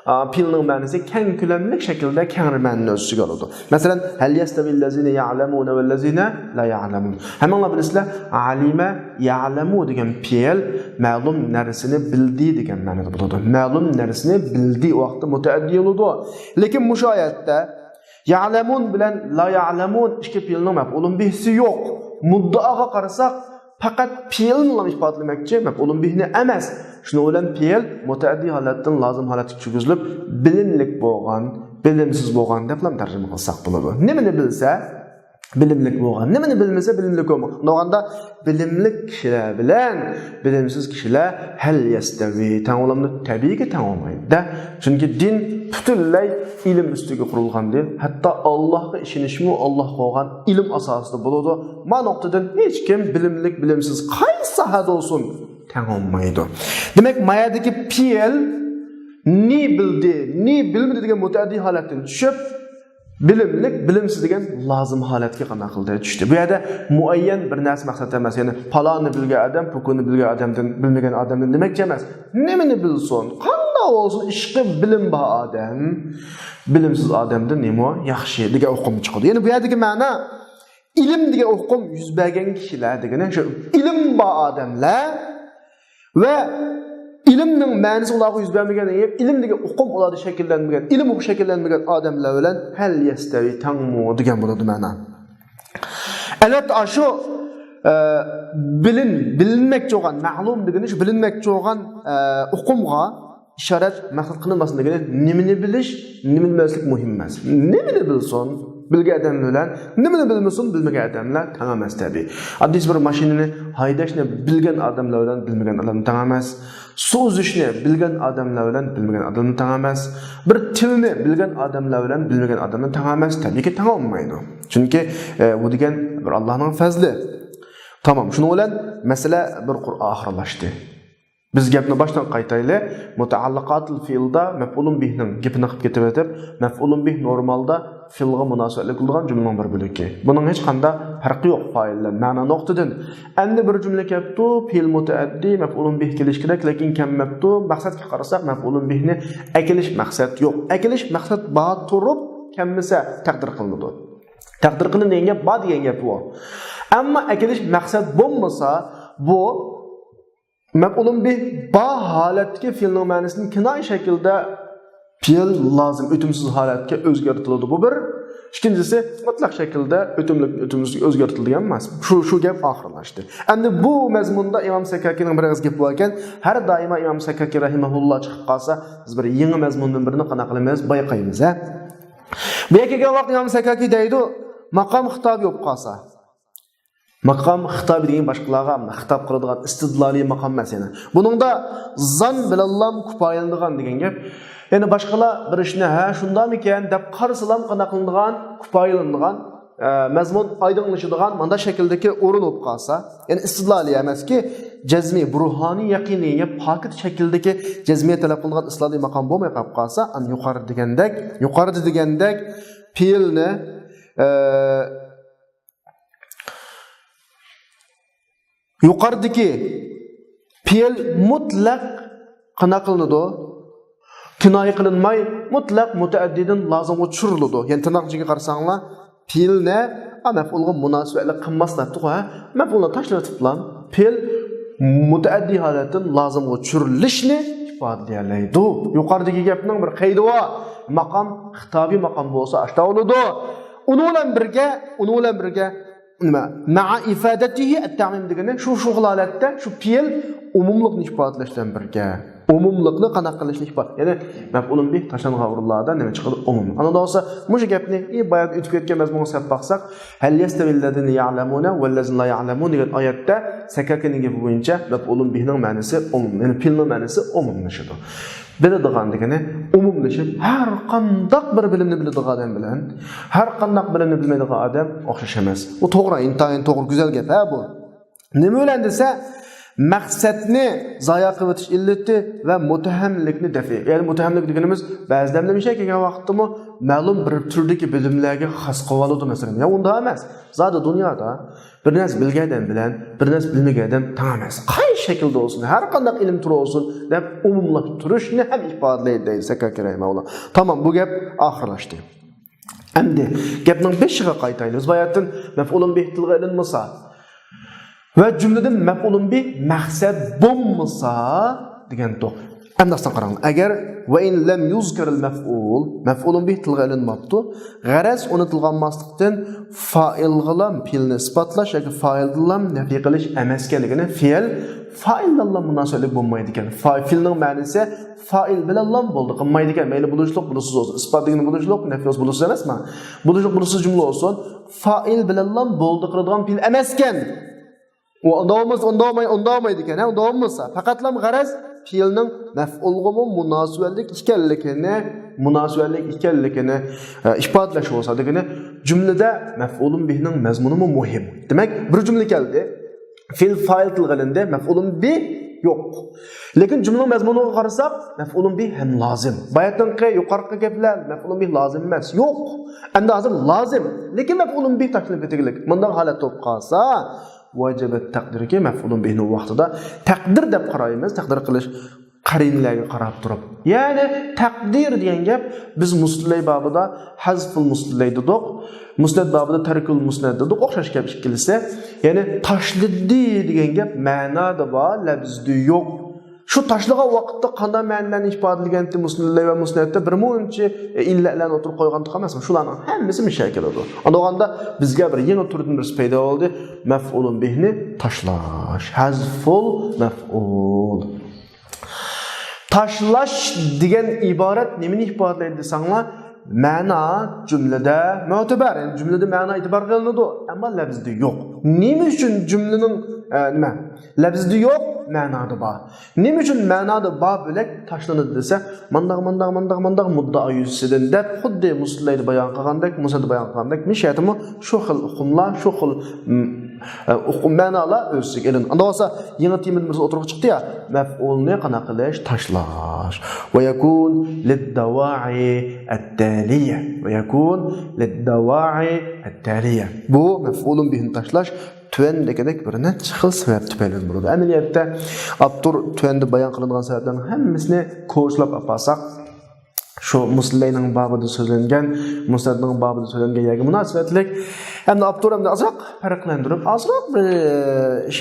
ئا، پېئىلنىڭ مەنىسى كەڭ كۆلەملىك شەكىلدە كەڭرى مەنىنى ئۆز ئىچىگە ئالىدۇ. مەسىلەن، ھەل يەستەۋى لەزىنە يەئلەمۇنە ۋەللەزىنە لا يەئلەمۇن. ھەممىڭلار بىلىسىلەر، ئەلىمە يەئلەمۇ دېگەن پېئىل مەلۇم نەرسىنى بىلدى دېگەن مەنىدە بولىدۇ. مەلۇم نەرسىنى بىلدى ۋاقتى مۇتەئەددى بولىدۇ. لېكىن مۇشۇ ئايەتتە يەئلەمۇن بىلەن لا يەئلەمۇن ئىككى پېئىلنىڭ مەپئۇلۇن بىھسى يوق. مۇددىئاغا قارىساق، پەقەت پېئىلنىلا ئىپادىلىمەكچى، مەپئۇلۇن بىھنى ئەمەس. شۇنىڭ بىلەن پېئىل مۇتەئەددى ھالەتتىن لازىم ھالەتكە چۈشۈرۈلۈپ، بىلىملىك بولغان، بىلىمسىز بولغان دەپلا تەرجىمە قىلساق بولىدۇ. نېمىنى بىلسە، بىلىملىك بولغان. نېمىنى بىلمىسە، بىلىملىك بولمىغان. ئۇنداقتا بىلىملىك كىشىلەر بىلەن بىلىمسىز كىشىلەر ھەل يەستەۋى، تەڭ بولامدۇ؟ تەبىئىيكى تەڭ بولمايدۇ-دە. چۈنكى دىن پۈتۈنلەي ئىلىم ئۈستىگە قۇرۇلغان دىن. ھەتتا ئاللاھقا ئىشىنىشمۇ ئاللاھقا بولغان ئىلىم ئاساسىدا بولىدۇ. ما نۇقتىدىن ھېچكىم بىلىملىك، بىلىمسىز قايسى ساھەدە بولسۇن تەڭ بولمايدۇ. دېمەك، ما يەردىكى پېئىل نى بىلدى، نى بىلمىدى دېگەن مۇتەئەددى ھالەتتىن چۈشۈپ، بىلىملىك، بىلىمسىز دېگەن لازىم ھالەتكە قانداق قىلدى؟ چۈشتى. بۇ يەردە مۇئەييەن بىر نەرسە مەقسەت ئەمەس. يەنى پالانى بىلگەن ئادەم، پۇكۇنى بىلگەن ئادەمدىن، بىلمىگەن ئادەمدىن دېمەكچى ئەمەس. نېمىنى بىلسۇن، قانداق بولسۇن، ئىشقى بىلىم بار ئادەم بىلىمسىز ئادەمدىن نېمە ياخشى دېگەن ئۇقۇم چىقىدۇ. يەنى بۇ يەردىكى مەنە ئىلىم دېگەن ئۇقۇم يۈز بەرگەن كىشىلەر دېگىنى شۇ ئىلىم بار ئادەملەر ۋە ئىلىمنىڭ مەنىسى ئۇلارغا يۈز بەرمىگەن، ئىلىم دېگەن ئۇقۇم ئۇلاردا شەكىللەنمىگەن، ئىلىم ئۇقۇم شەكىللەنمىگەن ئادەملەر بىلەن ھەل يەستەۋى تەڭمۇ دېگەن بولىدۇ مەنا. ئەلۋەتتە، ئاشۇ، ئە، بىلىن-، بىلىنمەكچى بولغان، مەلۇم دېگىنى شۇ بىلىنمەكچى بولغان، ئە، ئۇقۇمغا ئىشارەت مەقسەت قىلىنماسلىق دېگىنى نېمىنى بىلىش، نېمىنى بىلمەسلىك مۇھىم ئەمەس. نېمىنى بىلسۇن، بىلگەن ئادەم بىلەن، نېمىنى بىلمىسۇن، بىلمىگەن ئادەملەر تەڭ ئەمەس تەبىئىي. ئاددىيسى بىر ماشىنىنى ھەيدەشنى بىلگەن ئادەملەر بىلەن بىلمىگەن ئادەملەر تەڭ ئەمەس. سۇ ئۈزۈشنى بىلگەن ئادەملەر بىلەن بىلمىگەن ئادەملەر تەڭ ئەمەس. بىر تىلنى بىلگەن ئادەملەر بىلەن بىلمىگەن ئادەملەر تەڭ ئەمەس. تەبىئىيكى تەڭ بولمايدۇ. چۈنكى، ئە، بۇ دېگەن بىر ئاللانىڭ پەزلى. تامام، شۇنىڭ بىلەن مەسىلە بىر قۇر ئاخىرلاشتى. بىز گەپنى باشتىن قايتايلى. مۇتەئەللىقاتىل فېئىلدا مەپئۇلۇن بىھنىڭ گېپىنى قىلىپ كېتىۋېتىپ، مەپئۇلۇن بىھ نورمالدا فېئىلغا مۇناسىۋەتلىك بولىدىغان جۈملىنىڭ بىر بۆلىكى. بۇنىڭ ھېچقانداق پەرقى يوق پائىل بىلەن مەنا نۇقتىدىن. ئەمدى بىر جۈملە كەپتۇ، پېئىل مۇتەئەددى، مەپئۇلۇن بىھ كېلىش كېرەك، لېكىن كەلمەپتۇ. مەقسەتكە قارىساق، مەپئۇلۇن بىھنى ئەكېلىش مەقسەت يوق. ئەكېلىش مەقسەت بار تۇرۇپ، كەلمىسە تەقدىر قىلىنىدۇ. تەقدىر قىلىنىدۇ دېگەن گەپ بار دېگەن گەپ بۇ. ئەمما ئەكېلىش مەقسەت بولمىسا، بۇ مەپئۇلۇن بىھ بار ھالەتتىكى فېئىلنىڭ مەنىسىنى كىنايە شەكىلدە پېئىل لازىم ئۆتۈمسىز ھالەتكە ئۆزگەرتىلىدۇ. بۇ بىر. ئىككىنچىسى، مۇتلەق شەكىلدە ئۆتۈملۈك، ئۆتۈمسىزگە ئۆزگەرتىلىدۇ دېگەن ئەمەس. شۇ، شۇ گەپ ئاخىرلاشتى. ئەمدى بۇ مەزمۇندا ئىمام سەككاكىنىڭ بىر ئېغىز گېپى بار ئىكەن. ھەر دائىما ئىمام سەككاكى رەھىمەھۇللا چىقىپ قالسا، بىز بىر يېڭى مەزمۇندىن بىرنى قانداق قىلىمىز، بايقايمىز، ھە؟ بۇ يەرگە كەلگەن ۋاقىت ئىمام سەككاكى دەيدۇ، ماقام خىتابى بولۇپ قالسا. ماقام خىتابى دېگەن باشقىلارغا خىتاب قىلىدىغان ئىستىدلالىي ماقام ئەمەس يەنە. بۇنىڭدا زان بىلەنلام كۇپايىلىنىدىغان دېگەن گەپ. يەنى باشقىلار بىر ئىشنى، ھە، شۇنداقمىكەن دەپ قارىسىلام قانداق قىلىنىدىغان، كۇپايىلىنىدىغان، ئە، مەزمۇن ئايدىڭلىشىدىغان مانداق شەكىلدىكى ئورۇن بولۇپ قالسا، يەنى ئىستىدلالىي ئەمەسكى، جەزمىي، بۇرھانىي، يەقىنىي، يا پاكىت شەكىلدىكى جەزمىيەت تەلەپ قىلىنىدىغان ئىستىدلالىي ماقام بولماي قېلىپ قالسا، ئەنە يۇقىرىدا دېگەندەك، يۇقىرىدا دېگەندەك، پېئىلنى، ئە، يۇقىرىدىكى پېئىل مۇتلەق قانداق قىلىنىدۇ؟ كىنايە قىلىنماي، مۇتلەق مۇتەئەددىدىن لازىمغا چۈشۈرۈلىدۇ. يەنى تىرناق ئىچىگە قارىساڭلار، پېئىلنى، ئا، مەپئۇلغا مۇناسىۋەتلىك قىلماس دەپتۇق، ھە؟ مەپئۇلنى تاشلىۋېتىپلا، پېئىل مۇتەئەددىي ھالەتتىن لازىمغا چۈشۈرۈلۈشنى ئىپادىلىيەلەيدۇ. يۇقىرىدىكى گەپنىڭ بىر قەيدى بار. ماقام، خىتابىي ماقام بولسا ئاشتا بولىدۇ. ئۇنىڭ بىلەن بىرگە، ئۇنىڭ بىلەن بىرگە نېمە؟ مەئە ئىفادەتىھى ئەتتەمىم دېگىنى شۇ، شۇ خىل ھالەتتە شۇ پېئىل ئومۇملۇقنى ئىپادىلەش بىلەن بىرگە. ئومۇملۇقنى قانداق قىلىشنى ئىپادە-، يەنى مەپئۇلۇن بىھ تاشلانغان ئورۇنلاردا نېمە چىقىدۇ؟ ئومۇم. ئاندىن بولسا مۇشۇ گەپنى، ئى، بايا ئۆتۈپ كەتكەن مەزمۇنغا سەپ باقساق، ھەل يەستەۋىللەزىنە يەئلەمۇنە ۋەللەزىنە لا يەئلەمۇن دېگەن ئايەتتە سەككاكىنىڭ گېپى بويىچە مەپئۇلۇن بىھنىڭ مەنىسى ئومۇم، يەنى پېئىلنىڭ مەنىسى ئومۇملىشىدۇ. بىلىدىغان دېگىنى ئومۇملىشىپ، ھەر قانداق بىر بىلىمنى بىلىدىغان ئادەم بىلەن ھەر قانداق بىلىمنى بىلمەيدىغان ئادەم ئوخشاش ئەمەس. بۇ توغرا، ئىنتايىن توغرا، گۈزەل گەپ ھە بۇ. نېمە بىلەن دېسە، مەقسەتنى زايا قىلىۋېتىش ئىللىتى ۋە مۇتتەھەملىكنى دەفئى. يەنى مۇتتەھەملىك دېگىنىمىز بەزىدە نېمە ئىشكەن كەلگەن ۋاقىتتىمۇ مەلۇم بىر تۈردىكى بىلىملەرگە خاس قىلىۋالىدۇ، مەسىلەن. يا ئۇنداق ئەمەس. زادى دۇنيادا بىر نەرسە بىلگەن ئادەم بىلەن بىر نەرسە بىلمىگەن ئادەم تەڭ ئەمەس. قايسى شەكىلدە بولسۇن، ھەر قانداق ئىلىم تۈرى بولسۇن دەپ ئومۇملاشتۇرۇشنى ھەم ئىپادىلەيدۇ دەيدۇ سەككاكى رەھىمەھۇللا. تامام، بۇ گەپ ئاخىرلاشتى. ئەمدى گەپنىڭ بېشىغا قايتايلى. بىز باياتىن مەپئۇلۇن بىھ تىلغا ئېلىنمىسا ۋە جۈملىدىن مەپئۇلۇن بىھ مەقسەت بولمىسا دېگەنتۇق. ئەمدى ئاستىن قاراڭلار. ئەگەر ۋە ئىن لەم يۇزكەرىل مەپئۇل، مەپئۇلۇن بىھ تىلغا ئېلىنماپتۇ. غەرەز، ئۇنى تىلغا ئالماسلىقتىن فائىلغىلا پېئىلنى ئىسپاتلاش ياكى فائىلدىنلا نەپى قىلىش ئەمەسكەن دېگىنى، پېئىل فائىلدىنلا مۇناسىۋەتلىك بولمايدىكەن. فا-، پېئىلنىڭ مەنىسى فائىل بىلەنلا بولدى، قىلمايدىكەن. مەيلى بولۇشلۇق، بولۇشسىز بولسۇن. ئىسپات دېگىنى بولۇشلۇق، نەپى بولسا بولۇشسىز ئەمەسما؟ بولۇشلۇق، بولۇشسىز جۈملە بولسۇن. فائىل بىلەنلا بولدى قىلىدىغان پېئىل ئەمەسكەن. ئۇ ئۇنداق بولمىسا، ئۇنداق بولماي-، ئۇنداق بولمايدىكەن، ھە؟ ئۇنداق بولمىسا، پەقەتلا غەرەز پېئىلنىڭ مەپئۇلغىمۇ مۇناسىۋەتلىك ئىكەنلىكىنى، مۇناسىۋەتلىك ئىكەنلىكىنى، ئە، ئىپادىلەش بولسا دېگىنى، جۈملىدە مەپئۇلۇن بىھنىڭ مەزمۇنىمۇ مۇھىم. دېمەك، بىر جۈملە كەلدى. پېئىل فائىل تىلغا ئېلىندى، مەپئۇلۇن بىھ يوق. لېكىن جۈملىنىڭ مەزمۇنىغا قارىساق، مەپئۇلۇن بىھ ھەم لازىم. باياتىنقى يۇقىرىقى گەپلەر مەپئۇلۇن بىھ لازىم ئەمەس، يوق. ئەمدى ھازىر لازىم، لېكىن مەپئۇلۇن بىھ تاشلىنىپ كېتىگلىك. مۇنداق ھالەت بولۇپ قالسا، ۋەجەبەت تەقدىركى مەپئۇلۇن بىھنى ۋاقتىدا تەقدىر دەپ قارايمىز، تەقدىر قىلىش قەرىنىلەرگە قاراپ تۇرۇپ. يەنى تەقدىر دېگەن گەپ، بىز مۇستىلەي بابىدا ھەزفۇل مۇستىلەي دېدۇق، مۇسنەد بابىدا تەركۇل مۇسنەد دېدۇق، ئوخشاش گەپ ئىككىلىسى. يەنى تاشلىدى دېگەن گەپ مەنادا بار، لەپزىدە يوق. شۇ تاشلىغان ۋاقىتتا قانداق مەنىلەرنى ئىپادىلىگەنتى مۇسنىلەي ۋە مۇسنەدتە بىر مۇنچە ئىللەتلەرنى ئوتتۇرىغا قويغانتۇق ئەمەسمۇ؟ شۇلارنىڭ ھەممىسى مىشەگە كېلىدۇ. ئاندىغاندا بىزگە بىر يېڭى تۈردىن بىرسى پەيدا بولدى. مەفئۇلۇن بىھنى تاشلاش. ھەزفۇل مەفئۇل. تاشلاش دېگەن ئىبارەت نېمىنى ئىپادىلەيدۇ دېسەڭلار، مەنا جۈملىدە مۆتىبەر، يەنى جۈملىدە مەنا ئېتىبار قىلىنىدۇ، ئەمما لەپزىدە يوق. نېمە ئۈچۈن جۈملىنىڭ، ئە، نېمە، لەپزىدە يوق، مەنادا بار؟ نېمە ئۈچۈن مەنادا بار بۆلەك تاشلىنىدۇ دېسە، مانداق، مانداق، مانداق، مانداق مۇددىئا يۈزىسىدىن دەپ، خۇددى مۇسلىلەيدە بايان قىلغاندەك، مۇسەددە بايان قىلغاندەك، مىشەتىمۇ شۇ خىل ئۇقۇملار، شۇ خىل، م، ئە، ئۇقۇم، مەنالار ئۆز ئىچىگە ئېلىنىدۇ. ئاندىن بولسا يېڭى تېمىمىز ئوتتۇرىغا چىقتى يا، مەپئۇلنى قانداق قىلىش؟ تاشلاش. ۋە يەكۇن لىددەۋائى ئەتتەلىيە. ۋە يەكۇن لىددەۋائى ئەتتەلىيە. بۇ مەپئۇلۇن بىھنى تاشلاش تۆۋەندىكىدەك بىر نەچچە خىل سەۋەب تۈپەيلىدىن بولىدۇ. ئەمەلىيەتتە ئاپتور تۆۋەندە بايان قىلىنغان سەۋەبلەرنىڭ ھەممىسىنى كوچىلاپ ئاپارساق، شۇ مۇسلىلەينىڭ بابىدا سۆزلەنگەن، مۇسنەدنىڭ بابىدا سۆزلەنگەن يەرگە مۇناسىۋەتلىك. ئەمدى ئاپتور ئەمدى ئازراق پەرقلەندۈرۈپ، ئازراق بىر، ئىش،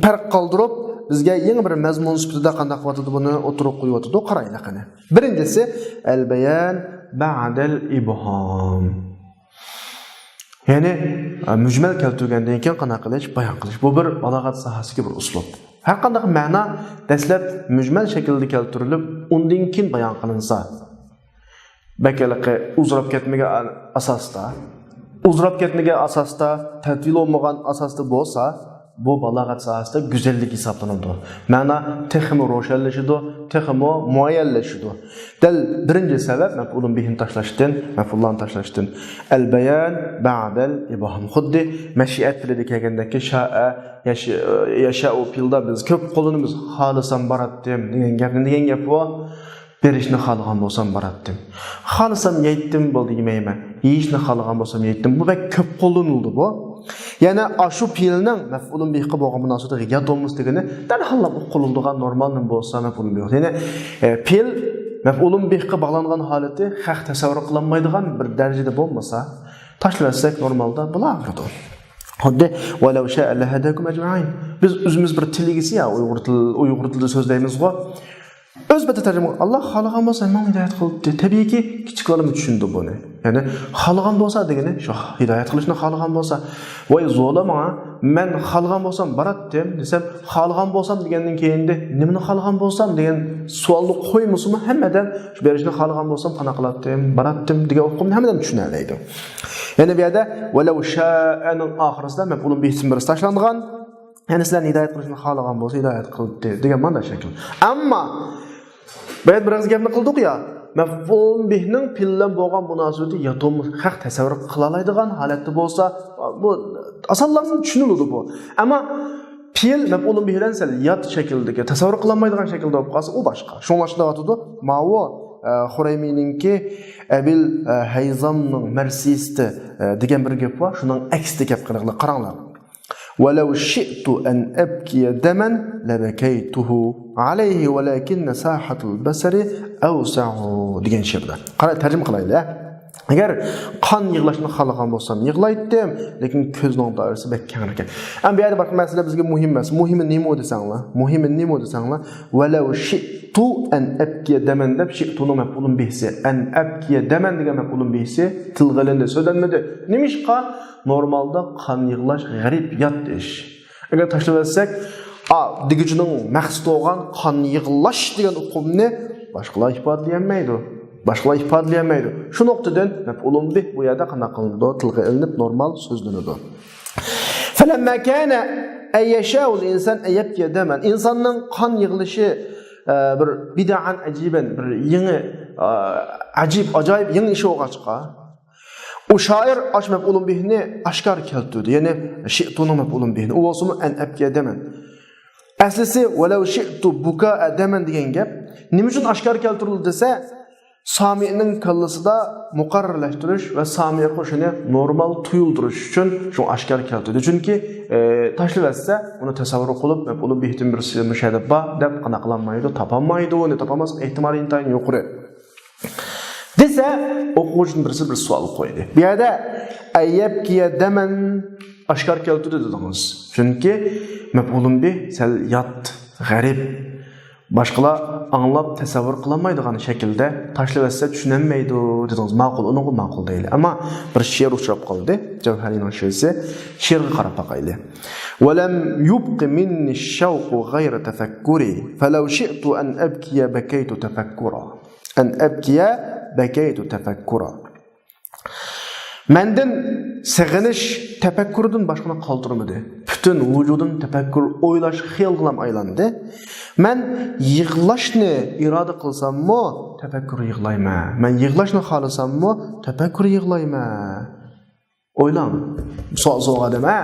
پەرق قالدۇرۇپ، بىزگە يېڭى بىر مەزمۇن سۈپىتىدە قانداق قىلىۋاتىدۇ، بۇنى ئوتتۇرىغا قويۇۋاتىدۇ. قارايلى قېنى. بىرىنچىسى، ئەلبەيان بەئدەل ئىبھام. يەنى، ئە، مۈجمەل كەلتۈرگەندىن كېيىن قانداق قىلىش؟ بايان قىلىش. بۇ بىر بالاغەت ساھەسىدىكى بىر ئۇسلۇب. ھەر قانداق مەنا دەسلەپ مۈجمەل شەكىلدە كەلتۈرۈلۈپ، ئۇندىن كېيىن بايان قىلىنسا، بەك ھېلىقى ئۇزىراپ كەتمىگەن ئاساستا، ئۇزىراپ كەتمىگەن ئاساستا، تەتۋىل بولمىغان ئاساستا بولسا، بۇ بالاغەت ساھەسىدە گۈزەللىك ھېسابلىنىدۇ. مەنا تېخىمۇ روشەنلىشىدۇ، تېخىمۇ مۇئەييەنلىشىدۇ. دەل بىرىنچى سەۋەب مەپئۇلۇن بىھىنى تاشلاشتىن، مەپئۇللارنى تاشلاشتىن. ئەلبەيان بەئدەل ئىبھام. خۇددى مەشىئەت تىلىدە كەلگەندەككى شائە، يەش-، يەشائۇ پېئىلدا بىز كۆپ قوللىنىمىز، خالىسام باراتتىم دېگەن گەپنى، دېگەن گەپ بۇ. بېرىشنى خالىغان بولسام باراتتىم. خالىسام يەيتتىم، بولدى، يېمەيمەن. يېيىشنى خالىغان بولسام يەيتتىم. بۇ بەك كۆپ قوللىنىلىدۇ بۇ. يەنە ئاشۇ پېئىلنىڭ مەپئۇلۇن بىھقا بولغان مۇناسىۋىتىگە يات بولمىسا دېگىنى دەرھاللا قوللىنىدىغان نورمال نېمە بولسا مەپئۇلۇن بىھ. يەنى، ئە، پېئىل مەپئۇلۇن بىھقا باغلانغان ھالىتى خەق تەسەۋۋۇر قىلالمايدىغان بىر دەرىجىدە بولمىسا، تاشلىۋەتسەك نورمالدا بولاۋېرىدۇ. خۇددى «ۋەلەۋ شاءە لەھەداكۇم ئەجمەئىن». بىز ئۆزىمىز بىر تىلىگىسى يا ئۇيغۇر تىل-، ئۇيغۇر تىلىدا سۆزلەيمىزغۇ. ئۆز بېتى تەرجىمە قىلىپ، «ئاللا خالىغان بولسا ھەممىڭنى ھىدايەت قىلىپتۇ.» تەبىئىيكى، كىچىكلارمۇ چۈشىنىدۇ بۇنى. يەنى، «خالىغان بولسا» دېگىنى شۇ، ھىدايەت قىلىشنى خالىغان بولسا. «ۋاي زورلا ماڭا، مەن خالىغان بولسام باراتتىم» دېسەم، «خالىغان بولسام» دېگەندىن كېيىندە «نېمىنى خالىغان بولسام» دېگەن سوئالنى قويمىسىمۇ، ھەممە ئادەم «شۇ بېرىشنى خالىغان بولسام قانداق قىلاتتىم، باراتتىم» دېگەن ئۇقۇمنى ھەممە ئادەم چۈشىنەلەيدۇ. يەنى بۇ يەردە «ۋەلەۋ شائەنىڭ» ئاخىرىسىدا مەپئۇلۇن بىھتىن بىرسى تاشلانغان. يەنى سىلەرنى ھىدايەت قىلىشنى خالىغان بولسا ھىدايەت قىلدى دېگەن مانا شەكىل. ئەمما بۇ يەردە بىر ئېغىز گەپنى قىلدۇق يا، مەپئۇلۇن بىھنىڭ پېئىل بىلەن بولغان مۇناسىۋىتى ياتۇم خەق تەسەۋۋۇر قىلالايدىغان ھالەتتە بولسا، بۇ ئاسانلا چۈشىنىلىدۇ بۇ. ئەمما پېئىل مەپئۇلۇن بىھ بىلەن سەل يات شەكىلدىكى، تەسەۋۋۇر قىلالمايدىغان شەكىلدە بولۇپ قالسا، ئۇ باشقا. شۇڭلاشتۇرۇۋاتىدۇ. ماۋۇ، ئە، خۇرەيمىنىڭكى ئەبىل، ئە، ھەيزامنىڭ مەرسىيىسىدە، ئە، دېگەن بىر گەپ بار. شۇنىڭ ئەكسىدە گەپ قىلىڭلار. قاراڭلار. «ولو شئت أن أبكي دما لبكيته عليه ولكن ساحة البصر أوسع» دېگەن شېئىردا. قاراڭ، تەرجىمە قىلايلى. ئەگەر قان يىغلاشنى خالىغان بولسام يىغلايتتىم، لېكىن كۆزنىڭ دائىرىسى بەك كەڭرىكەن. ئەمما بۇ يەردە باشقا مەسىلە بىزگە مۇھىم ئەمەس. مۇھىمى نېمە دېسەڭلار؟ مۇھىمى نېمە دېسەڭلار؟ «ولو شئت أن أبكي دما» دەپ، «شئتنىڭ» مەپئۇلۇن بىھسى، «أن أبكي دما» دېگەن مەپئۇلۇن بىھسى تىلغا ئېلىندى، سۆزلەنمىدى. نېمىشقا؟ نورمالدا قان يىغلاش غەرىب، يات ئىش. ئەگەر تاشلىۋەتسەك، ئا، دېگۈچىنىڭ مەقسىتى بولغان قان يىغلاش دېگەن ئۇقۇمنى باشقىلار ئىپادىلىيەلمەيدۇ. باشقىلار ئىپادىلىيەلمەيدۇ. شۇ نۇقتىدىن مەپئۇلۇن بىھ بۇ يەردە قانداق قىلىنىدۇ؟ تىلغا ئېلىنىپ، نورمال سۆزلىنىدۇ. فلما كان أن يشاء الإنسان أن يبكي دما. ئىنساننىڭ قان يىغلىشى، ئە، بىر بدعا عجيبا، بىر يېڭى، ئە، ئەجىب، ئاجايىپ يېڭى ئىش بولغاچقا، ئۇ شائىر ئاشۇ مەپئۇلۇن بىھنى ئاشكارا كەلتۈردى. يەنى شئتنىڭ مەپئۇلۇن بىھنى. ئۇ بولسىمۇ «أن أبكي دما». ئەسلىسى «ولو شئت بكاء دما» دېگەن گەپ. نېمە ئۈچۈن ئاشكارا كەلتۈرۈلدى دېسە، سامىئنىڭ كاللىسىدا مۇقەررەرلەشتۈرۈش ۋە سامىئ قوشۇنى نورمال تۇيۇلدۇرۇش ئۈچۈن شۇ ئاشكارا كەلتۈردى. چۈنكى، ئە، تاشلىۋەتسە، ئۇنى تەسەۋۋۇر قىلىپ، مەپئۇلۇن بىھتىن بىرسى مۇشۇ يەردە بار دەپ قانداق قىلالمايدۇ، تاپالمايدۇ، ئۇنى تاپالماسلىق ئېھتىمالى ئىنتايىن يۇقىرى. دېسە، ئوقۇغۇچىدىن بىرسى بىر سوئال قويدى. بۇ يەردە «أن يبكي دما» ئاشكارا كەلتۈردى دېدىڭىز. چۈنكى مەپئۇلۇن بىھ سەل يات، غەرىب. باشقىلار ئاڭلاپ تەسەۋۋۇر قىلالمايدىغان شەكىلدە تاشلىۋەتسە چۈشىنەلمەيدۇ دېدىڭىز. ماقۇل، ئۇنىڭغا ماقۇل دەيلى. ئەمما بىر شېئىر ئۇچراپ قالدى. جەۋھەرىنىڭ شېئىرى. شېئىرغا قاراپ باقايلى. «ولم يبق مني الشوق غير تفكري، فلو شئت أن أبكي بكيت تفكرا. أن أبكي بكيت تفكرا.» مەندىن سېغىنىش تەپەككۇردىن باشقىنى قالدۇرمىدى. پۈتۈن ۋۇجۇدۇم تەپەككۇر، ئويلاش، خىيالغىلا ئايلاندى. مەن يىغلاشنى ئىرادە قىلساممۇ، تەپەككۇر يىغلايمەن. مەن يىغلاشنى خالىساممۇ، تەپەككۇر يىغلايمەن. ئويلاڭ، سوئال سورىغان ئادەم، ھە؟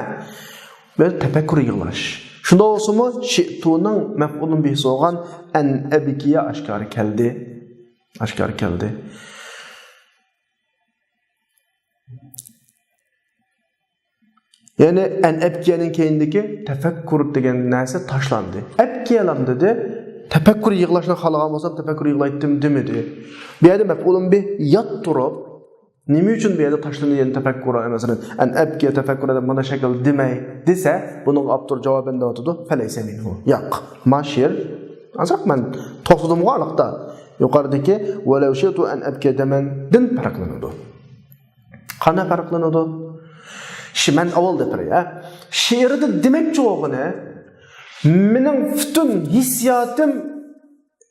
بىر تەپەككۇر يىغلاش. شۇنداق بولسىمۇ، شىئتۇنىڭ مەپئۇلۇن بىھسى بولغان «أن أبكي» ئاشكارا كەلدى. ئاشكارا كەلدى. يەنى «أن أبكي» نىڭ كەينىدىكى «تفكر» دېگەن نەرسە تاشلاندى. «أبكي» لام دېدى. تەپەككۇر يىغلاشنى خالىغان بولسام، تەپەككۇر يىغلايتتىم دېمىدى. بۇ يەردە مەپئۇلۇن بىھ يات تۇرۇپ، نېمە ئۈچۈن بۇ يەردە تاشلىنىدۇ يەنە تەپەككۇر، مەسىلەن، «أن أبكي تفكرا» دەپ مانا شەكىل دېمەي دېسە، بۇنىڭغا ئاپتور جاۋابەن دەۋاتىدۇ، «فليس منه». ياق، ما شېئىر، ئازراق مەن توختىدىمغۇ ئارىلىقتا. يۇقىرىدىكى «ولو شئت أن أبكي دما» دىن پەرقلىنىدۇ. قانداق پەرقلىنىدۇ؟ شى-، مەن ئاۋۋال دەپ بېرەي، ھە. شېئىردا دېمەكچى بولغىنى، مېنىڭ پۈتۈن ھېسسىياتىم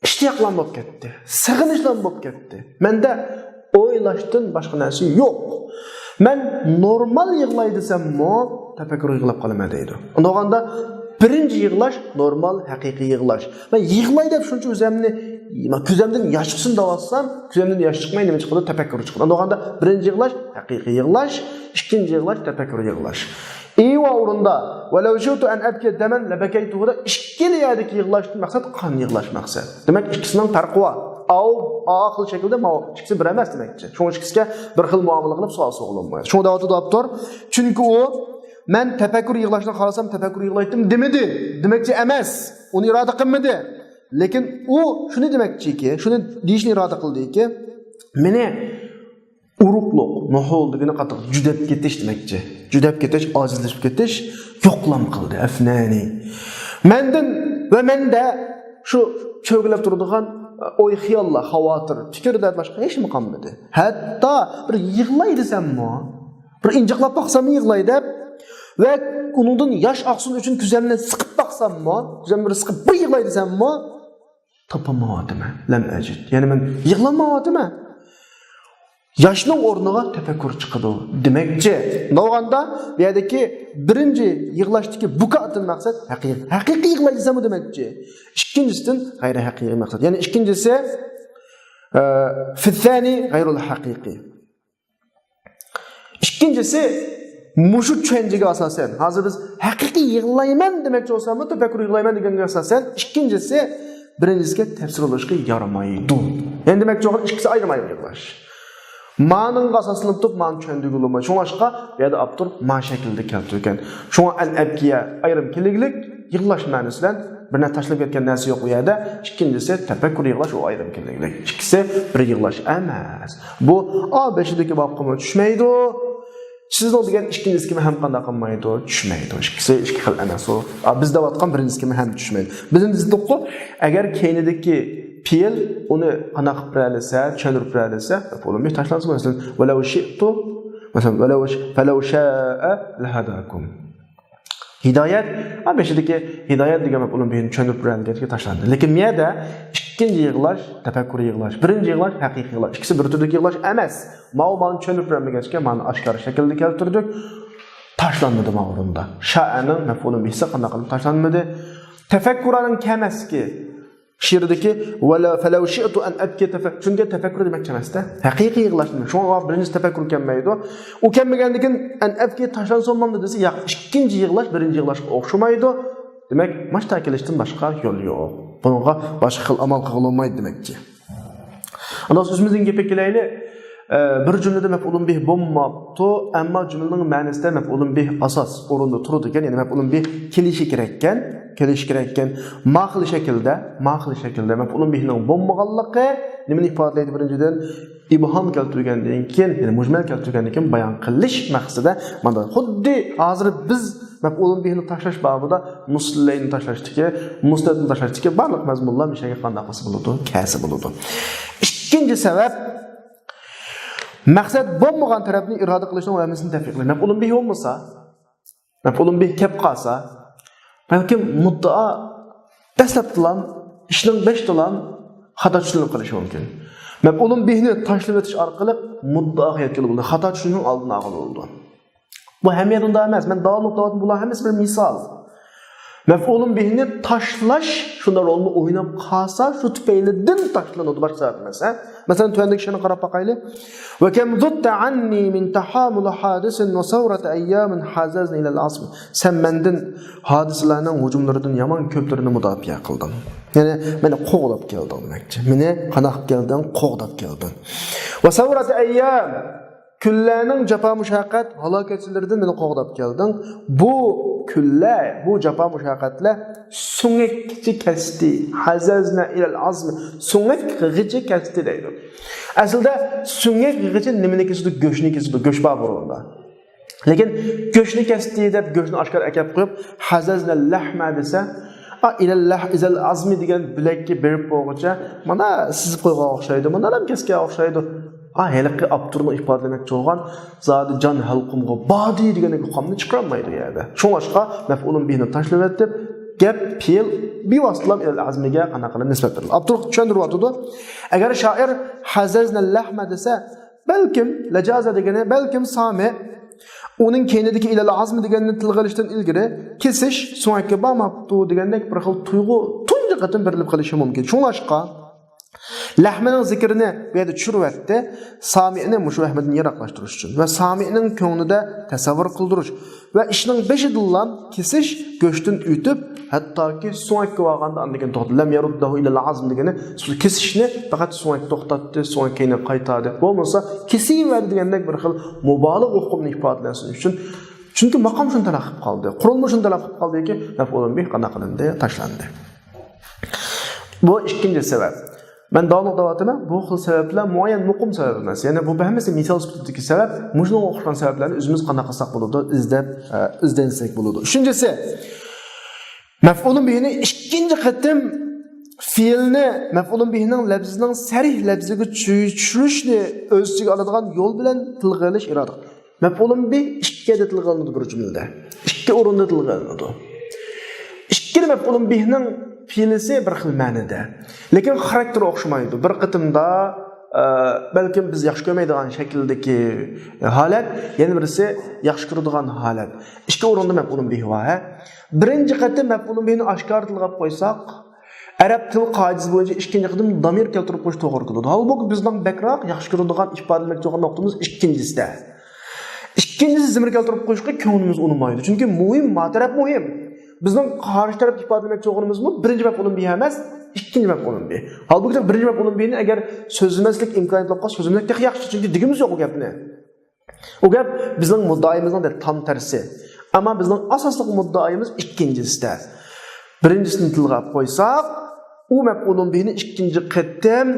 ئىشتىياقلان بولۇپ كەتتى، سېغىنىشلان بولۇپ كەتتى. مەندە ئويلاشتىن باشقا نەرسە يوق. مەن نورمال يىغلاي دېسەممۇ، تەپەككۇر يىغلاپ قالىمەن دەيدۇ. ئۇنداق بولغاندا، بىرىنچى يىغلاش نورمال، ھەقىقىي يىغلاش. مەن يىغلاي دەپ شۇنچە ئۆزۈمنى، كۆزۈمدىن ياش چىقسۇن دەۋاتسام، كۆزۈمدىن ياش چىقماي نېمە چىقىدۇ؟ تەپەككۇر چىقىدۇ. ئۇنداق بولغاندا، بىرىنچى يىغلاش ھەقىقىي يىغلاش، ئىككىنچى يىغلاش تەپەككۇر يىغلاش. ئى ۋە ئورۇندا «ولو شئت أن أبكي دما لبكيته» دا ئىككىلا يەردىكى يىغلاشتىن مەقسەت قان يىغلاش مەقسەت. دېمەك، ئىككىسىنىڭ پەرقى بار. ئاۋ، ئا خىل شەكىلدە ماۋۇ ئىككىسى بىر ئەمەس دېمەكچى. شۇڭا ئىككىسىگە بىر خىل مۇئامىلە قىلىپ سوئال سوغۇلمايدۇ. شۇڭا دەۋاتىدۇ ئاپتور، چۈنكى ئۇ، مەن تەپەككۇر يىغلاشنى خالىسام تەپەككۇر يىغلايتتىم دېمىدى، دېمەكچى ئەمەس. ئۇنى ئىرادە قىلمىدى. لېكىن ئۇ شۇنى دېمەكچىكى، شۇنى دېيىشنى ئىرادە قىلدىكى، مېنى ئۇرۇقلۇق، نۇھۇل دېگىنى قاتتىق جۈدەپ كېتىش دېمەكچى. جۈدەپ كېتىش، ئاجىزلىشىپ كېتىش، يوقلام قىلدى، ئەفنەنى. مەندىن ۋە مەندە شۇ چۆگىلەپ تۇرىدىغان ئوي، خىياللار، خاۋاتىر، پىكىردىن باشقا ھېچنېمە قالمىدى. ھەتتا بىر يىغلاي دېسەممۇ، بىر ئىنجىقلاپ باقساممۇ يىغلاي دەپ ۋە ئۇنىڭدىن ياش ئاقسۇن ئۈچۈن كۆزۈمنى سىقىپ باقساممۇ، كۆزۈمنى بىر سىقىپ بىر يىغلاي دېسەممۇ، تاپالمايۋاتىمەن. لەم ئەجىد. يەنى مەن يىغلالمايۋاتىمەن. ياشنىڭ ئورنىغا تەپەككۇر چىقىدۇ دېمەكچى. بولغاندا بۇ يەردىكى بىرىنچى يىغلاشتىكى بۇكادىن مەقسەت ھەقىقىي، ھەقىقىي يىغلاي دېسەممۇ دېمەكچى. ئىككىنچىسىدىن غەيرىي ھەقىقىي مەقسەت. يەنى ئىككىنچىسى، ئە، فىسسانى غەيرۇل ھەقىقىي. ئىككىنچىسى، مۇشۇ چۈشەنچىگە ئاساسەن، ھازىر بىز ھەقىقىي يىغلايمەن دېمەكچى بولساممۇ، تەپەككۇر يىغلايمەن دېگەنگە ئاساسەن، ئىككىنچىسى، بىرىنچىسىگە تەپسىر بولۇشقا يارىمايدۇ. يەنى دېمەكچى بولغان ئىككىسى ئايرىم-ئايرىم يىغلاش. مانىڭغا ئاساسلىنىپ تۇرۇپ مانى چۈشەندۈرگىلى بولمايدۇ. شۇڭلاشقا بۇ يەردە ئاپتور ما شەكىلدە كەلتۈرگەن. شۇڭا ئەن ئەبكىيە ئايرىم كېلىگلىك يىغلاش مەنىسى بىلەن بىر نەرسە تاشلىنىپ كەتكەن نەرسە يوق ئۇ يەردە. ئىككىنچىسى، تەپەككۇر يىغلاش، ئۇ ئايرىم كېلىگلىك. ئىككىسى بىر يىغلاش ئەمەس. بۇ ئا بېشىدىكى بابقىمۇ چۈشمەيدۇ. سىزنىڭ دېگەن ئىككىنچىسىگىمۇ ھەم قانداق قىلمايدۇ؟ چۈشمەيدۇ. ئىككىسى ئىككى خىل ئەمەس ئۇ. ئا، بىز دەۋاتقان بىرىنچىسىگىمۇ ھەم چۈشمەيدۇ. بىزنى دېدۇققۇ، ئەگەر كەينىدىكى پېئىل ئۇنى قانداق قىلىپ بېرەلىسە، چۈشەندۈرۈپ بېرەلىسە، مەپئۇلۇن بىھ تاشلانسا، مەسىلەن، ۋەلەۋ شىئتۇ، مەسىلەن، ۋەلەۋ ش-، فەلەۋ شائە لەھەداكۇم. ھىدايەت، ھە، بېشىدىكى ھىدايەت دېگەن مەپئۇلۇن بىھنى چۈشەندۈرۈپ بېرەلىگەچكە تاشلاندى. لېكىن بۇ يەردە ئىككىنچى يىغلاش، تەپەككۇر يىغلاش، بىرىنچى يىغلاش، ھەقىقىي يىغلاش. ئىككىسى بىر تۈردىكى يىغلاش ئەمەس. ماۋۇ مانى چۈشەندۈرۈپ بېرەلمىگەچكە مانى ئاشكارا شەكىلدە كەلتۈردۇق. تاشلانمىدى ماۋۇ ئورۇندا. شائەنىڭ مەپئۇلۇن بىھسى قانداق قىلىپ تاشلانمىدى؟ تەپەككۇرانىڭ كەمەسكى. شېئىردىكى ۋەلە-، فەلەۋ شىئتۇ ئەن ئەبكى تەفە-، چۈنكى تەپەككۇر دېمەكچى ئەمەستە. ھەقىقىي يىغلاش دېمەك. شۇڭا بىرىنچىسى تەپەككۇر كەلمەيدۇ. ئۇ كەلمىگەندىن كېيىن ئەن ئەبكى تاشلانسا بولمامدۇ دېسە، ياق، ئىككىنچى يىغلاش بىرىنچى يىغلاشقا ئوخشىمايدۇ. دېمەك، ماشتا كېلىشتىن باشقا يول يوق. بۇنىڭغا باشقا خىل ئامال قىلغىلى بولمايدۇ دېمەكچى. ئاندىن ئۆزىمىزنىڭ گېپىگە كېلەيلى. ئە، بىر جۈملىدە مەپئۇلۇن بىھ بولماپتۇ، ئەمما جۈملىنىڭ مەنىسىدە مەپئۇلۇن بىھ ئاساس ئورۇندا تۇرىدىكەن، يەنى مەپئۇلۇن بىھ كېلىشى كېرەككەن، كېلىشى كېرەككەن. ما خىل شەكىلدە، ما خىل شەكىلدە مەپئۇلۇن بىھنىڭ بولمىغانلىقى نېمىنى ئىپادىلەيدۇ؟ بىرىنچىدىن، ئىبھام كەلتۈرگەندىن كېيىن، يەنى مۇجمەل كەلتۈرگەندىن كېيىن بايان قىلىش مەقسىتىدە مانا خۇددى ھازىر بىز مەپئۇلۇن بىھنى تاشلاش بابىدا مۇسلەينى تاشلاشتىكى، مۇسلەتنى تاشلاشتىكى بارلىق مەزمۇنلار مۇشۇ يەرگە قانداق قىلسا بولىدۇ؟ كەلسە بولىدۇ. ئىككىنچى سەۋەب، مەقسەت بولمىغان تەرەپنى ئىرادە قىلىشنىڭ ھەممىسىنى تەپرىق قىلىش. مەپئۇلۇن بىھ بولمىسا، مەپئۇلۇن بىھ كەپ قالسا، بەلكىم مۇددىئا دەسلەپتىلا، ئىشنىڭ بېشىدىلا خاتا چۈشىنىلىپ قېلىشى مۇمكىن. مەپئۇلۇن بىھنى تاشلىۋېتىش ئارقىلىق مۇددىئاغا يەتكىلى بولىدۇ. خاتا چۈشىنىشنىڭ ئالدىنى ئالغىلى بولىدۇ. بۇ ھەممە يەردە ئۇنداق ئەمەس. مەن داۋاملىق دەۋاتىمەن، بۇلار ھەممىسى بىر مىسال. مەپئۇلۇن بىھنى تاشلاش شۇنداق رولنى ئويناپ قالسا، شۇ تۈپەيلىدىن تاشلىنىدۇ، باشقا سەۋەب ئەمەس، ھە؟ مەسىلەن، تۆۋەندىكى شېئىرنى قاراپ باقايلى. وكم ضدت عني من تحامل حادث وثورة أيام حززن إلى العزم. سەن مەندىن ھادىسىلەرنىڭ ھۇجۇملىرىدىن يامان كۆپلىرىنى مۇداپىئە قىلدىڭ. يەنى مېنى قوغداپ كەلدىڭ دېمەكچى. مېنى قانداق قىلىپ كەلدىڭ، قوغداپ كەلدىڭ. وثورة أيام. كۈنلەرنىڭ جاپا مۇشەققەت، ھالاكەتچىلىرىدىن مېنى قوغداپ كەلدىڭ. بۇ كۈنلەر، بۇ جاپا مۇشەققەتلەر سۆڭەككىچە كەستى. حززن إلى العزم. سۆڭەككىچە كەستى دەيدۇ. ئەسلىدە سۆڭەككىچە نېمىنى كېسىدۇ؟ گۆشنى كېسىدۇ. گۆش بار بۇرۇندا. لېكىن گۆشنى كەستى دەپ گۆشنى ئاشكارا ئەكەپ قويۇپ، حززن اللحم دېسە، ئا، إلى اللح-، إلى العزم دېگەن بۆلەككە بېرىپ بولغۇچە، مانا سىزىپ قويغان ئوخشايدۇ، مانا نەم كەسكەن ئوخشايدۇ. ئا، ھېلىقى ئاپتورنىڭ ئىپادىلىمەكچى بولغان زادى جان ھەلقۇمغا باردى دېگەندەك ئۇقامنى چىقىرالمايدۇ ئۇ يەردە. شۇڭلاشقا مەپئۇلۇن بىھنى تاشلىۋېتىپ، گەپ، پېئىل بىۋاسىتىلا ئىلەل ئەزمىگە قانداق قىلىپ نىسبەت بېرىلدى. ئاپتور چۈشەندۈرۈۋاتىدۇ. ئەگەر شائىر حززن اللحم دېسە، بەلكىم لەجازە دېگىنى، بەلكىم سامى ئۇنىڭ كەينىدىكى إلى العزم دېگەننى تىلغا ئېلىشتىن ئىلگىرى كېسىش سۆڭەككە بارماپتۇ دېگەندەك بىر خىل تۇيغۇ تۇنجى قېتىم بېرىلىپ قېلىشى مۇمكىن. شۇڭلاشقا، لەھمىنىڭ زىكرىنى بۇ يەردە چۈشۈرۈۋەتتى. سامىئنى مۇشۇ ۋەھمىدىن يىراقلاشتۇرۇش ئۈچۈن ۋە سامىئنىڭ كۆڭلىدە تەسەۋۋۇر قىلدۇرۇش ۋە ئىشنىڭ بېشىدىنلا كېسىش، گۆشتىن ئۆتۈپ، ھەتتاكى سۆڭەككە بارغاندا ئاندىن كېيىن توختىدى. لەم يەرۇددەھۇ ئىلەل ئازم دېگىنى كېسىشنى پەقەت سۆڭەك توختاتتى، سۆڭەك كەينىگە قايتاردى. بولمىسا كېسىۋەردى دېگەندەك بىر خىل مۇبالىغە ئۇقۇمىنى ئىپادىلەش ئۈچۈن. چۈنكى ماقام شۇنى تەلەپ قىلىپ قالدى. قۇرۇلما شۇنى تەلەپ قىلىپ قالدىكى، مەپئۇلۇن بىھ قانداق قىلىندى؟ تاشلاندى. بۇ ئىككىنچى سەۋەب. مەن داۋاملىق دەۋاتىمەن، بۇ خىل سەۋەبلەر مۇئەييەن مۇقىم سەۋەب ئەمەس. يەنى بۇ ھەممىسى مىسال سۈپىتىدىكى سەۋەب. مۇشۇنىڭغا ئوخشىغان سەۋەبلەرنى ئۆزىمىز قانداق قىلساق بولىدۇ؟ ئىزدەپ، ئە، ئىزدەنسەك بولىدۇ. ئۈچىنچىسى، مەپئۇلۇن بىھنى ئىككىنچى قېتىم فېئىلنى مەپئۇلۇن بىھنىڭ لەپزىنىڭ سەرىھ لەپزىگە چۈ-، چۈشۈرۈشنى ئۆز ئىچىگە ئالىدىغان يول بىلەن تىلغا ئېلىش ئىرادە. مەپئۇلۇن بىھ ئىككى يەردە تىلغا ئېلىنىدۇ بىر جۈملىدە. ئىككى ئورۇندا تىلغا ئېلىنىدۇ. ئىككىلا مەپئۇلۇن بىھنىڭ پېئىلىسى بىر خىل مەنىدە. لېكىن خاراكتېرى ئوخشىمايدۇ. بىر قېتىمدا، ئە، بەلكىم بىز ياخشى كۆرمەيدىغان شەكىلدىكى ھالەت، يەنە بىرسى ياخشى كۆرىدىغان ھالەت. ئىككى ئورۇندا مەپئۇلۇن بىھ بار، ھە. بىرىنچى قېتىم مەپئۇلۇن بىھنى ئاشكارا تىلغا ئېلىپ قويساق، ئەرەب تىل قائىدىسى بويىچە ئىككىنچى قېتىم دامىر كەلتۈرۈپ قويۇش توغرا كېلىدۇ. ھالبۇكى، بىزنىڭ بەكرەك ياخشى كۆرىدىغان، ئىپادىلىمەكچى بولغان نۇقتىمىز ئىككىنچىسىدە. ئىككىنچىسى زىمىر كەلتۈرۈپ قويۇشقا كۆڭلىمىز ئۇنىمايدۇ. چۈنكى مۇھىم، ما تەرەپ مۇھىم. بىزنىڭ قارشى تەرەپتە ئىپادىلىمەكچى بولغىنىمىزمۇ بىرىنچى مەپئۇلۇن بىھ ئەمەس، ئىككىنچى مەپئۇلۇن بىھ. ھالبۇكى، بىرىنچى مەپئۇلۇن بىھنى ئەگەر سۆزلىمەسلىك ئىمكانىيىتى بولسا، سۆزلىمەسلىك تېخى ياخشى، چۈنكى دېگۈمىز يوق ئۇ گەپنى. ئۇ گەپ بىزنىڭ مۇددىئايىمىزنىڭ دەل تام تەرسى. ئەمما بىزنىڭ ئاساسلىق مۇددىئايىمىز ئىككىنچىسىدە. بىرىنچىسىنى تىلغا ئېلىپ قويساق، ئۇ مەپئۇلۇن بىھنى ئىككىنچى قېتىم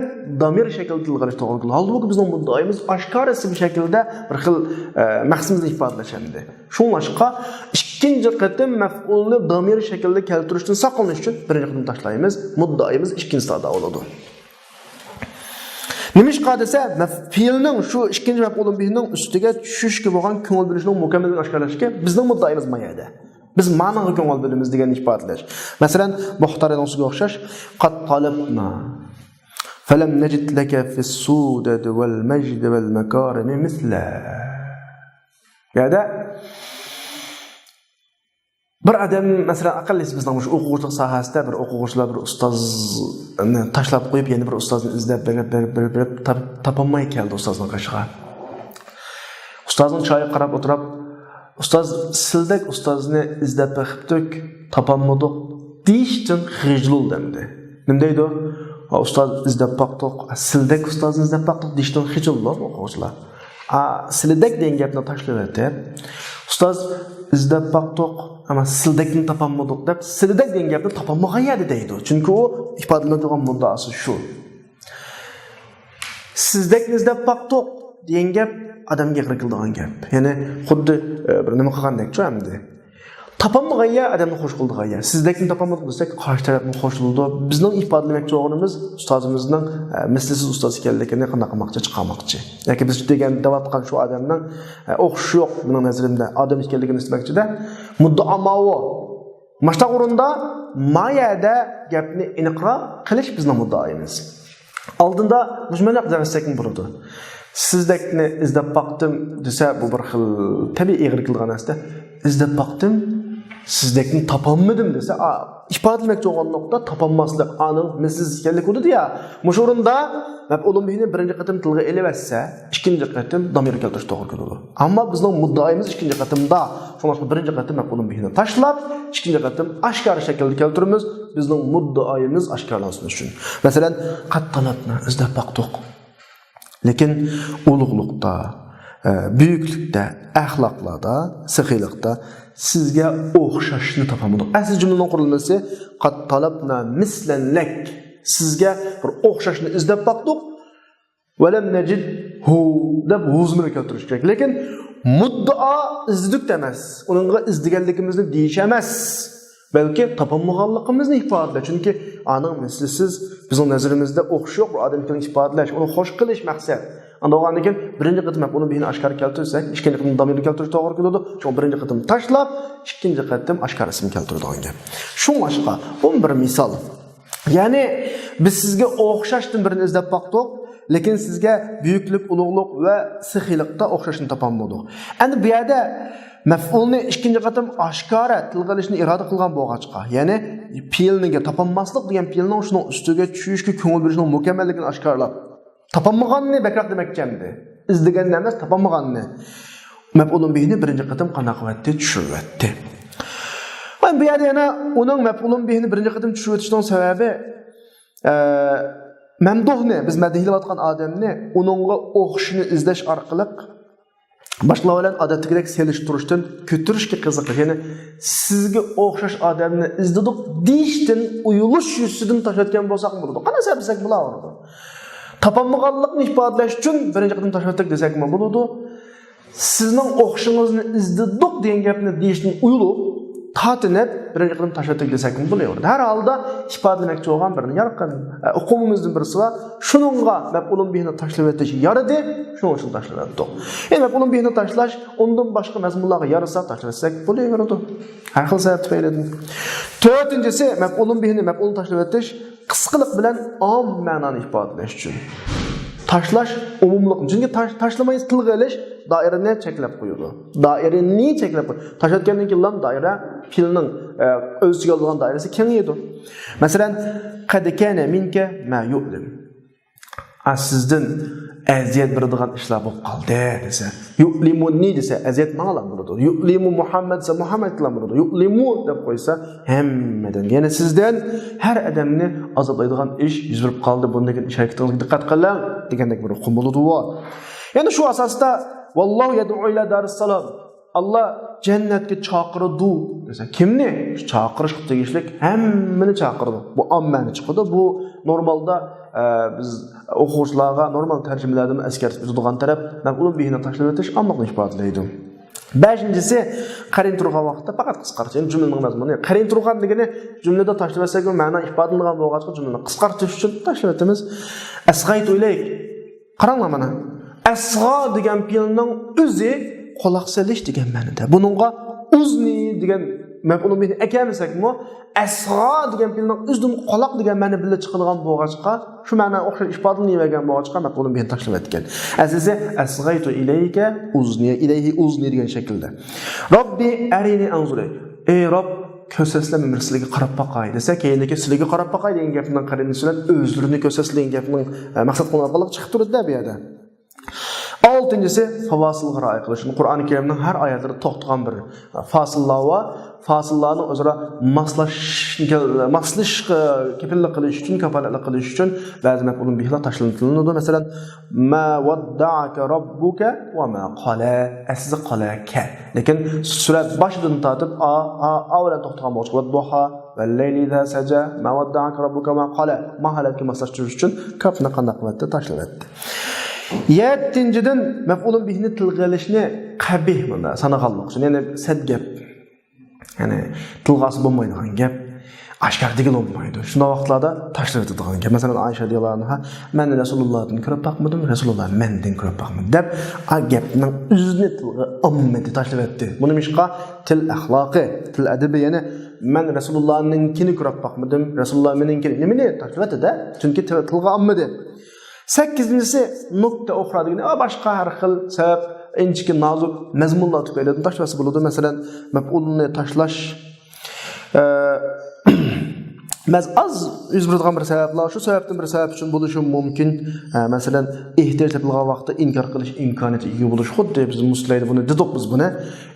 دامىر شەكلىدە تىلغا ئېلىش توغرا كېلىدۇ. ھالبۇكى، بىزنىڭ مۇددىئايىمىز ئاشكارا ئىسىم شەكلىدە بىر خىل، ئە، مەقسىتىمىزنى ئىپادىلەش ئەمدى. شۇڭلاشقا، ئىككىنچى قېتىم مەپئۇلنى دامىر شەكلىدە كەلتۈرۈشتىن ساقلىنىش ئۈچۈن بىرىنچى قېتىم تاشلايمىز. مۇددىئايىمىز ئىككىنچىسىدە ئادا بولىدۇ. نېمىشقا دېسە، مەف-، پېئىلنىڭ شۇ ئىككىنچى مەپئۇلۇن بىھنىڭ ئۈستىگە چۈشۈشكە بولغان كۆڭۈل بۆلۈشنىڭ مۇكەممەللىكىنى ئاشكارىلاشتىكى بىزنىڭ مۇددىئايىمىز ما يەردە. بىز مانىڭغا كۆڭۈل بۆلىمىز دېگەننى ئىپادىلەش. مەسىلەن، مۇختارىنىڭ سۆزىگە ئوخشاش، قەد تالەبنا. فەلەم نەجىد لەكە فىسسۇدەد ۋەل مەجدى ۋەل مەكارىمى مىسلە. بۇ يەردە بىر ئادەم، مەسىلەن، ئەقەللىسى بىزنىڭ مۇشۇ ئوقۇغۇچىلىق ساھەسىدە بىر ئوقۇغۇچىلار بىر ئۇستازنى تاشلاپ قويۇپ، يەنە بىر ئۇستازنى ئىزدەپ بېرىپ، بېرىپ، بېرىپ، بېرىپ تاپ-، تاپالماي كەلدى ئۇستازنىڭ قېشىغا. ئۇستازنىڭ چىرايىغا قاراپ ئولتۇرۇپ، ئۇستاز، سىلدەك ئۇستازنى ئىزدەپ بېقىپتۇق، تاپالمىدۇق دېيىشتىن خىجىل بولدى ئەمدى. نېمە دەيدۇ؟ ئا، ئۇستاز ئىزدەپ باقتۇق، سىلدەك ئۇستازنى ئىزدەپ باقتۇق دېيىشتىن خىجىل بولىدۇ ئوقۇغۇچىلار. ئا، سىلىدەك دېگەن گەپنى تاشلىۋېتىپ، ئۇستاز ئىزدەپ باقتۇق، ئەمما سىلىدەكنى تاپالمىدۇق دەپ، سىلىدەك دېگەن گەپنى تاپالمىغان يەردە دەيدۇ. چۈنكى ئۇ ئىپادىلىنىدىغان مۇددىئاسى شۇ. سىزدەكنى ئىزدەپ باقتۇق دېگەن گەپ ئادەمگە ئېغىر كېلىدىغان گەپ. يەنى خۇددى، ئە، بىر نېمە قىلغاندەكچۇ ئەمدى. تاپالمىغان يەر ئادەمنى خوش قىلىدىغان يەر. سىزدەكنى تاپالمىدۇق دېسەك، قارشى تەرەپمۇ خوش بولىدۇ. بىزنىڭ ئىپادىلىمەكچى بولغىنىمىز ئۇستازىمىزنىڭ، ئە، مىسلىسىز ئۇستاز ئىكەنلىكىنى قانداق قىلماقچى، چىقارماقچى. ياكى بىز دېگەن، دەۋاتقان شۇ ئادەمنىڭ، ئە، ئوخشىشى يوق، مېنىڭ نەزىرىمدە، ئادەم ئىكەنلىكىنى ئىسپاتلىماقچىدە. مۇددىئا ماۋۇ. مۇشۇنداق ئورۇندا ما يەردە گەپنى ئېنىقراق قىلىش بىزنىڭ مۇددىئايىمىز. ئالدىندا مۇشۇنداق دەۋەتسەكمۇ بولىدۇ. سىزدەكنى ئىزدەپ باقتىم دېسە، بۇ بىر خىل تەبىئىي ئېغىر كېلىدىغان نەرسە. ئىزدەپ باقتىم، سىزدەكنى تاپالمىدىم دېسە، ئا، ئىپادىلىمەكچى بولغان نۇقتا تاپالماسلىق، ئانىڭ مىسلىسىز ئىكەنلىكى بولىدۇ يا. مۇشۇ ئورۇندا مەپئۇلۇن بىھنى بىرىنچى قېتىم تىلغا ئېلىۋەتسە، ئىككىنچى قېتىم دامىر كەلتۈرۈش توغرا كېلىدۇ. ئەمما بىزنىڭ مۇددىئايىمىز ئىككىنچى قېتىمدا. شۇڭلاشقا بىرىنچى قېتىم مەپئۇلۇن بىھنى تاشلاپ، ئىككىنچى قېتىم ئاشكارا شەكىلدە كەلتۈرىمىز، بىزنىڭ مۇددىئايىمىز ئاشكارىلانسۇن ئۈچۈن. مەسىلەن، قەد تالەبنا، ئىزدەپ باقتۇق. لېكىن ئۇلۇغلۇقتا، ئە، بۈيۈكلۈكتە، ئەخلاقلاردا، سېخىيلىقتا سىزگە ئوخشاشنى تاپالمىدۇق. ئەسلى جۈملىنىڭ قۇرۇلمىسى قەد تالەبنا مىسلەن لەك. سىزگە بىر ئوخشاشنى ئىزدەپ باقتۇق. ۋەلەم نەجىدھۇ دەپ ھۇ زىمىرى كەلتۈرۈش كېرەك. لېكىن مۇددىئا ئىزدىدۇق ئەمەس. ئۇنىڭغا ئىزدىگەنلىكىمىزنى دېيىش ئەمەس. بەلكى تاپالمىغانلىقىمىزنى ئىپادىلەش. چۈنكى ئانىڭ مىسلىسىز، بىزنىڭ نەزىرىمىزدە ئوخشىشى يوق بىر ئادەم ئىكەنلىكىنى ئىپادىلەش، ئۇنى خوش قىلىش مەقسەت. ئاندىن كېيىن بىرىنچى قېتىم مەپئۇلۇن بىھنى ئاشكارا كەلتۈرسەك، ئىككىنچى قېتىم دامىرنى كەلتۈرۈش توغرا كېلىدۇ. شۇڭا بىرىنچى قېتىم تاشلاپ، ئىككىنچى قېتىم ئاشكارا ئىسىم كەلتۈرىدىغان گەپ. شۇڭلاشقا، بۇ بىر مىسال. يەنى، بىز سىزگە ئوخشاشتىن بىرنى ئىزدەپ باقتۇق، لېكىن سىزگە بۈيۈكلۈك، ئۇلۇغلۇق ۋە سېخىيلىقتا ئوخشاشنى تاپالمىدۇق. ئەمدى بۇ يەردە مەپئۇلنى ئىككىنچى قېتىم ئاشكارا تىلغا ئېلىشنى ئىرادە قىلغان بولغاچقا، يەنى پېئىلنىڭكى، تاپالماسلىق دېگەن پېئىلنىڭ شۇنىڭ ئۈستىگە چۈشۈشكە كۆڭۈل بېرىشنىڭ مۇكەممەللىكىنى ئاشكارىلاپ، تاپالمىغاننى بەكرەك دېمەكچى ئەمدى. ئىزدىگەننى ئەمەس، تاپالمىغاننى. مەپئۇلۇن بىھىنى بىرىنچى قېتىم قانداق قىلىۋەتتى؟ چۈشۈرۈۋەتتى. مانا بۇ يەردە يەنە ئۇنىڭ مەپئۇلۇن بىھىنى بىرىنچى قېتىم چۈشۈرۈۋېتىشنىڭ سەۋەبى، ئە، مەمدۇھنى، بىز مەدھىيلەۋاتقان ئادەمنى ئۇنىڭغا ئوخشىشىنى ئىزدەش ئارقىلىق باشقىلار بىلەن ئادەتتىكىدەك سېلىشتۇرۇشتىن كۆتۈرۈشكە قىزىقىش، يەنى سىزگە ئوخشاش ئادەمنى ئىزدىدۇق دېيىشتىن ئۇيۇلۇش يۈزىسىدىن تاشلىۋەتكەن بولساقمۇ بولىدۇ. قانداق سەۋەب دېسەك بولىدۇ. تاپالمىغانلىقنى ئىپادىلەش ئۈچۈن بىرىنچى قېتىم تاشلىۋەتتۇق دېسەكمۇ بولىدۇ. سىزنىڭ ئوخشىشىڭىزنى ئىزدىدۇق دېگەن گەپنى دېيىشتىن ئۇيۇلۇپ، تارتىنىپ، بىرىنچى قېتىم تاشلىۋەتتۇق دېسەكمۇ بولىۋېرىدۇ. ھەر ھالدا ئىپادىلىمەكچى بولغان بىر يارقىن، ئە، ئۇقۇمىمىزدىن بىرسى بار. شۇنىڭغا مەپئۇلۇن بىھىنى تاشلىۋېتىش يارىدى، شۇنىڭ ئۈچۈن تاشلىۋەتتۇق. يەنى مەپئۇلۇن بىھىنى تاشلاش ئۇندىن باشقا مەزمۇنلارغا يارىسا تاشلىۋەتسەك بولۇۋېرىدۇ. ھەر خىل سەۋەب تۈپەيلىدىن. تۆتىنچىسى، مەپئۇلۇن بىھىنى، مەپئۇلنى تاشلىۋېتىش قىسقىلىق بىلەن ئام مەنانى ئىپادىلەش ئۈچۈن. تاشلاش ئومۇملۇق. چۈنكى تاش-، تاشلىماي تىلغا ئېلىش دائىرىنى چەكلەپ قويىدۇ. دائىرىنى چەكلەپ قويىدۇ. تاشلاتقاندىن كېيىن دائىرە پېئىلنىڭ، ئە، ئۆز ئىچىگە ئالىدىغان دائىرىسى كېڭىيىدۇ. مەسىلەن، قەد كانە مىنكە ما يۇئلىم. ئا، سىزدىن ئەزىيەت بېرىدىغان ئىشلار بولۇپ قالدى دېسە، يۇئلىمۇنى دېسە، ئەزىيەت ماڭىلا بولىدۇ. يۇئلىمۇ مۇھەممەد دېسە، مۇھەممەدلا بولىدۇ. يۇئلىمۇ دەپ قويسا، ھەممىدىن، يەنى سىزدىن ھەر ئادەمنى ئازابلايدىغان ئىش يۈز بېرىپ قالدى. بۇندىن كېيىن ئىش ھەرىكىتىڭىزگە دىققەت قىلىڭ دېگەندەك بىر ئۇقۇم بولىدۇ. يەنە شۇ ئاساستا، ۋاللاھۇ يەدئۇ ئىلە دارىسسالام. ئاللا جەننەتكە چاقىرىدۇ دېسە، كىمنى؟ شۇ چاقىرىشقا تېگىشلىك ھەممىنى چاقىرىدۇ. بۇ ئاممىنى چىقىدۇ. بۇ نورمالدا، ئە، بىز ئوقۇغۇچىلارغا نورمال تەرجىمىلەردىمۇ ئەسكەرتىپ ئۆتىدىغان تەرەپ مەپئۇلۇن بىھىنى تاشلىۋېتىش ئاملىقنى ئىپادىلەيدۇ. بەشىنچىسى، قېرىن تۇرغان ۋاقىتتا پەقەت قىسقارتىش. يەنى جۈملىنىڭ مەزمۇنى. قېرىن تۇرغان دېگىنى جۈملىدە تاشلىۋەتسەك، بۇ مەنا ئىپادىلىنىدىغان بولغاچقا، جۈملىنى قىسقارتىش ئۈچۈن تاشلىۋېتىمىز. ئەسغەيتۇ ئىلەيك. قاراڭلار مانا. ئەسغا دېگەن پېئىلنىڭ ئۆزى قۇلاق سېلىش دېگەن مەنىدە. بۇنىڭغا ئۇزنى دېگەن مەپئۇلۇن بىھنى ئەكەلمىسەكمۇ، ئەسغا دېگەن پېئىلنىڭ ئۆزىدىن قۇلاق دېگەن مەنە بىللە چىقىدىغان بولغاچقا، شۇ مەنە ئوخشاش ئىپادىلىنىۋەرگەن بولغاچقا، مەپئۇلۇن بىھنى تاشلىۋەتكەن. ئەسلىسى، ئەسغەيتۇ ئىلەيكە ئۇزنى، ئىلەيھى ئۇزنى دېگەن شەكىلدە. رەببى ئەرىنى ئەنزۇر ئىلەيك. ئەي رەب، كۆرسەتسىلە، مەن بىر سىلىگە قاراپ باقاي دېسە، كەينىدىكى سىلىگە قاراپ باقاي دېگەن گەپنىڭ قېرىندىشى بىلەن ئۆزلىرىنى كۆرسەتسىلە دېگەن گەپنىڭ، ئە، مەقسەت قىلىنغانلىقى چىقىپ تۇرىدۇ-دە بۇ يەردە. ئالتىنچىسى، پاسىلغا رىئايە قىلىش. قۇرئان كەرىمنىڭ ھەر ئايەتلىرىدە توختىغان بىر، ئە، پاسىللار بار. پاسىللارنىڭ ئۆزئارا ماسلاش-، ماسلىشىشقا كېپىللىك قىلىش ئۈچۈن، كاپالەتلىك قىلىش ئۈچۈن بەزى مەپئۇلۇن بىھلار تاشلىنىدۇ. مەسىلەن، ما ۋەددەئەكە رەببۇكە ۋە ما قالە. ئەسلى قالەكە. لېكىن سۈرە باشىدىن تارتىپ ئا، ئا، ئا بىلەن توختىغان بولغاچقا، ۋەددۇھا، ۋەللەيلى ئىزا سەجە، ما ۋەددەئەكە رەببۇكە ۋە ما قالە. ما ھالەتكە ماسلاشتۇرۇش ئۈچۈن كاپنى قانداق قىلىۋەتتى؟ تاشلىۋەتتى. يەتتىنچىدىن، مەپئۇلۇن بىھنى تىلغا ئېلىشنى قەبىھ بۇندا سانىغانلىق ئۈچۈن، يەنى سەت گەپ. يەنى تىلغا ئالسا بولمايدىغان گەپ. ئاشكارا دېگىلى بولمايدۇ. شۇنداق ۋاقىتلاردا تاشلىۋېتىدىغان گەپ. مەسىلەن، ئائىشە رەزىياللاھۇ ئەنھا، مەن رەسۇلۇللاھتىن كۆرۈپ باقمىدىم، رەسۇلۇللا مەندىن كۆرۈپ باقمىدى دەپ، ئا گەپنىڭ ئۆزىنى تىلغا ئالمىدى، تاشلىۋەتتى. بۇ نېمىشقا؟ تىل ئەخلاقى، تىل ئەدىبى. يەنى مەن رەسۇلۇللانىڭكىنى كۆرۈپ باقمىدىم، رەسۇلۇللا مېنىڭكىنى. نېمىنى؟ تاشلىۋەتتى-دە. چۈنكى تىل-، تىلغا ئالمىدى. سەككىزىنچىسى، نۇكتە ئۇخرا دېگىنى، ئا، باشقا ھەر خىل سەۋەب، ئىنچىكە نازۇك مەزمۇنلار تۈپەيلىدىن تاشلىۋەتسە بولىدۇ. مەسىلەن، مەپئۇلنى تاشلاش، ئە، مەز-، ئاز يۈز بېرىدىغان بىر سەۋەبلەر، شۇ سەۋەبتىن بىر سەۋەب ئۈچۈن بولۇشى مۇمكىن. ئە، مەسىلەن، ئېھتىياج تېپىلغان ۋاقىتتا ئىنكار قىلىش ئىمكانىيىتىگە ئىگە بولۇش، خۇددى بىز مۇسلىملاردا بۇنى دېدۇق بىز بۇنى،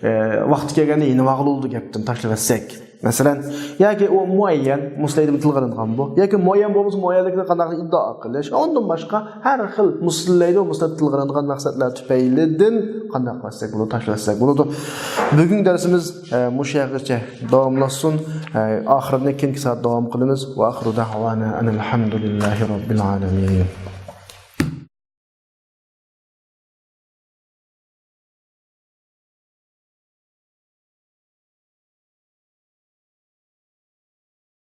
ئە، ۋاقتى كەلگەندە يېنىۋالغىلى بولىدۇ گەپتىن تاشلىۋەتسەك. مەسىلەن، ياكى ئۇ مۇئەييەن، مۇسلىملاردا تىلغا ئېلىنغان بۇ. ياكى مۇئەييەن بولمىسا، مۇئەييەنلىكنى قانداق ئىددىئا قىلىش. ئۇندىن باشقا ھەر خىل مۇسلىملاردا، مۇسلىملاردا تىلغا ئېلىنغان مەقسەتلەر تۈپەيلىدىن قانداق قىلساق بولىدۇ، تاشلىۋەتسەك بولىدۇ. بۈگۈنكى دەرسىمىز، ئە، مۇشۇ يەرگىچە داۋاملاشسۇن. ئە، ئاخىرىنى كېيىنكى سائەت داۋام قىلىمىز. ۋە ئاخىرۇ دەئۋانا ئەنىل ھەمدۇلىللاھى رەببىل ئالەمىن.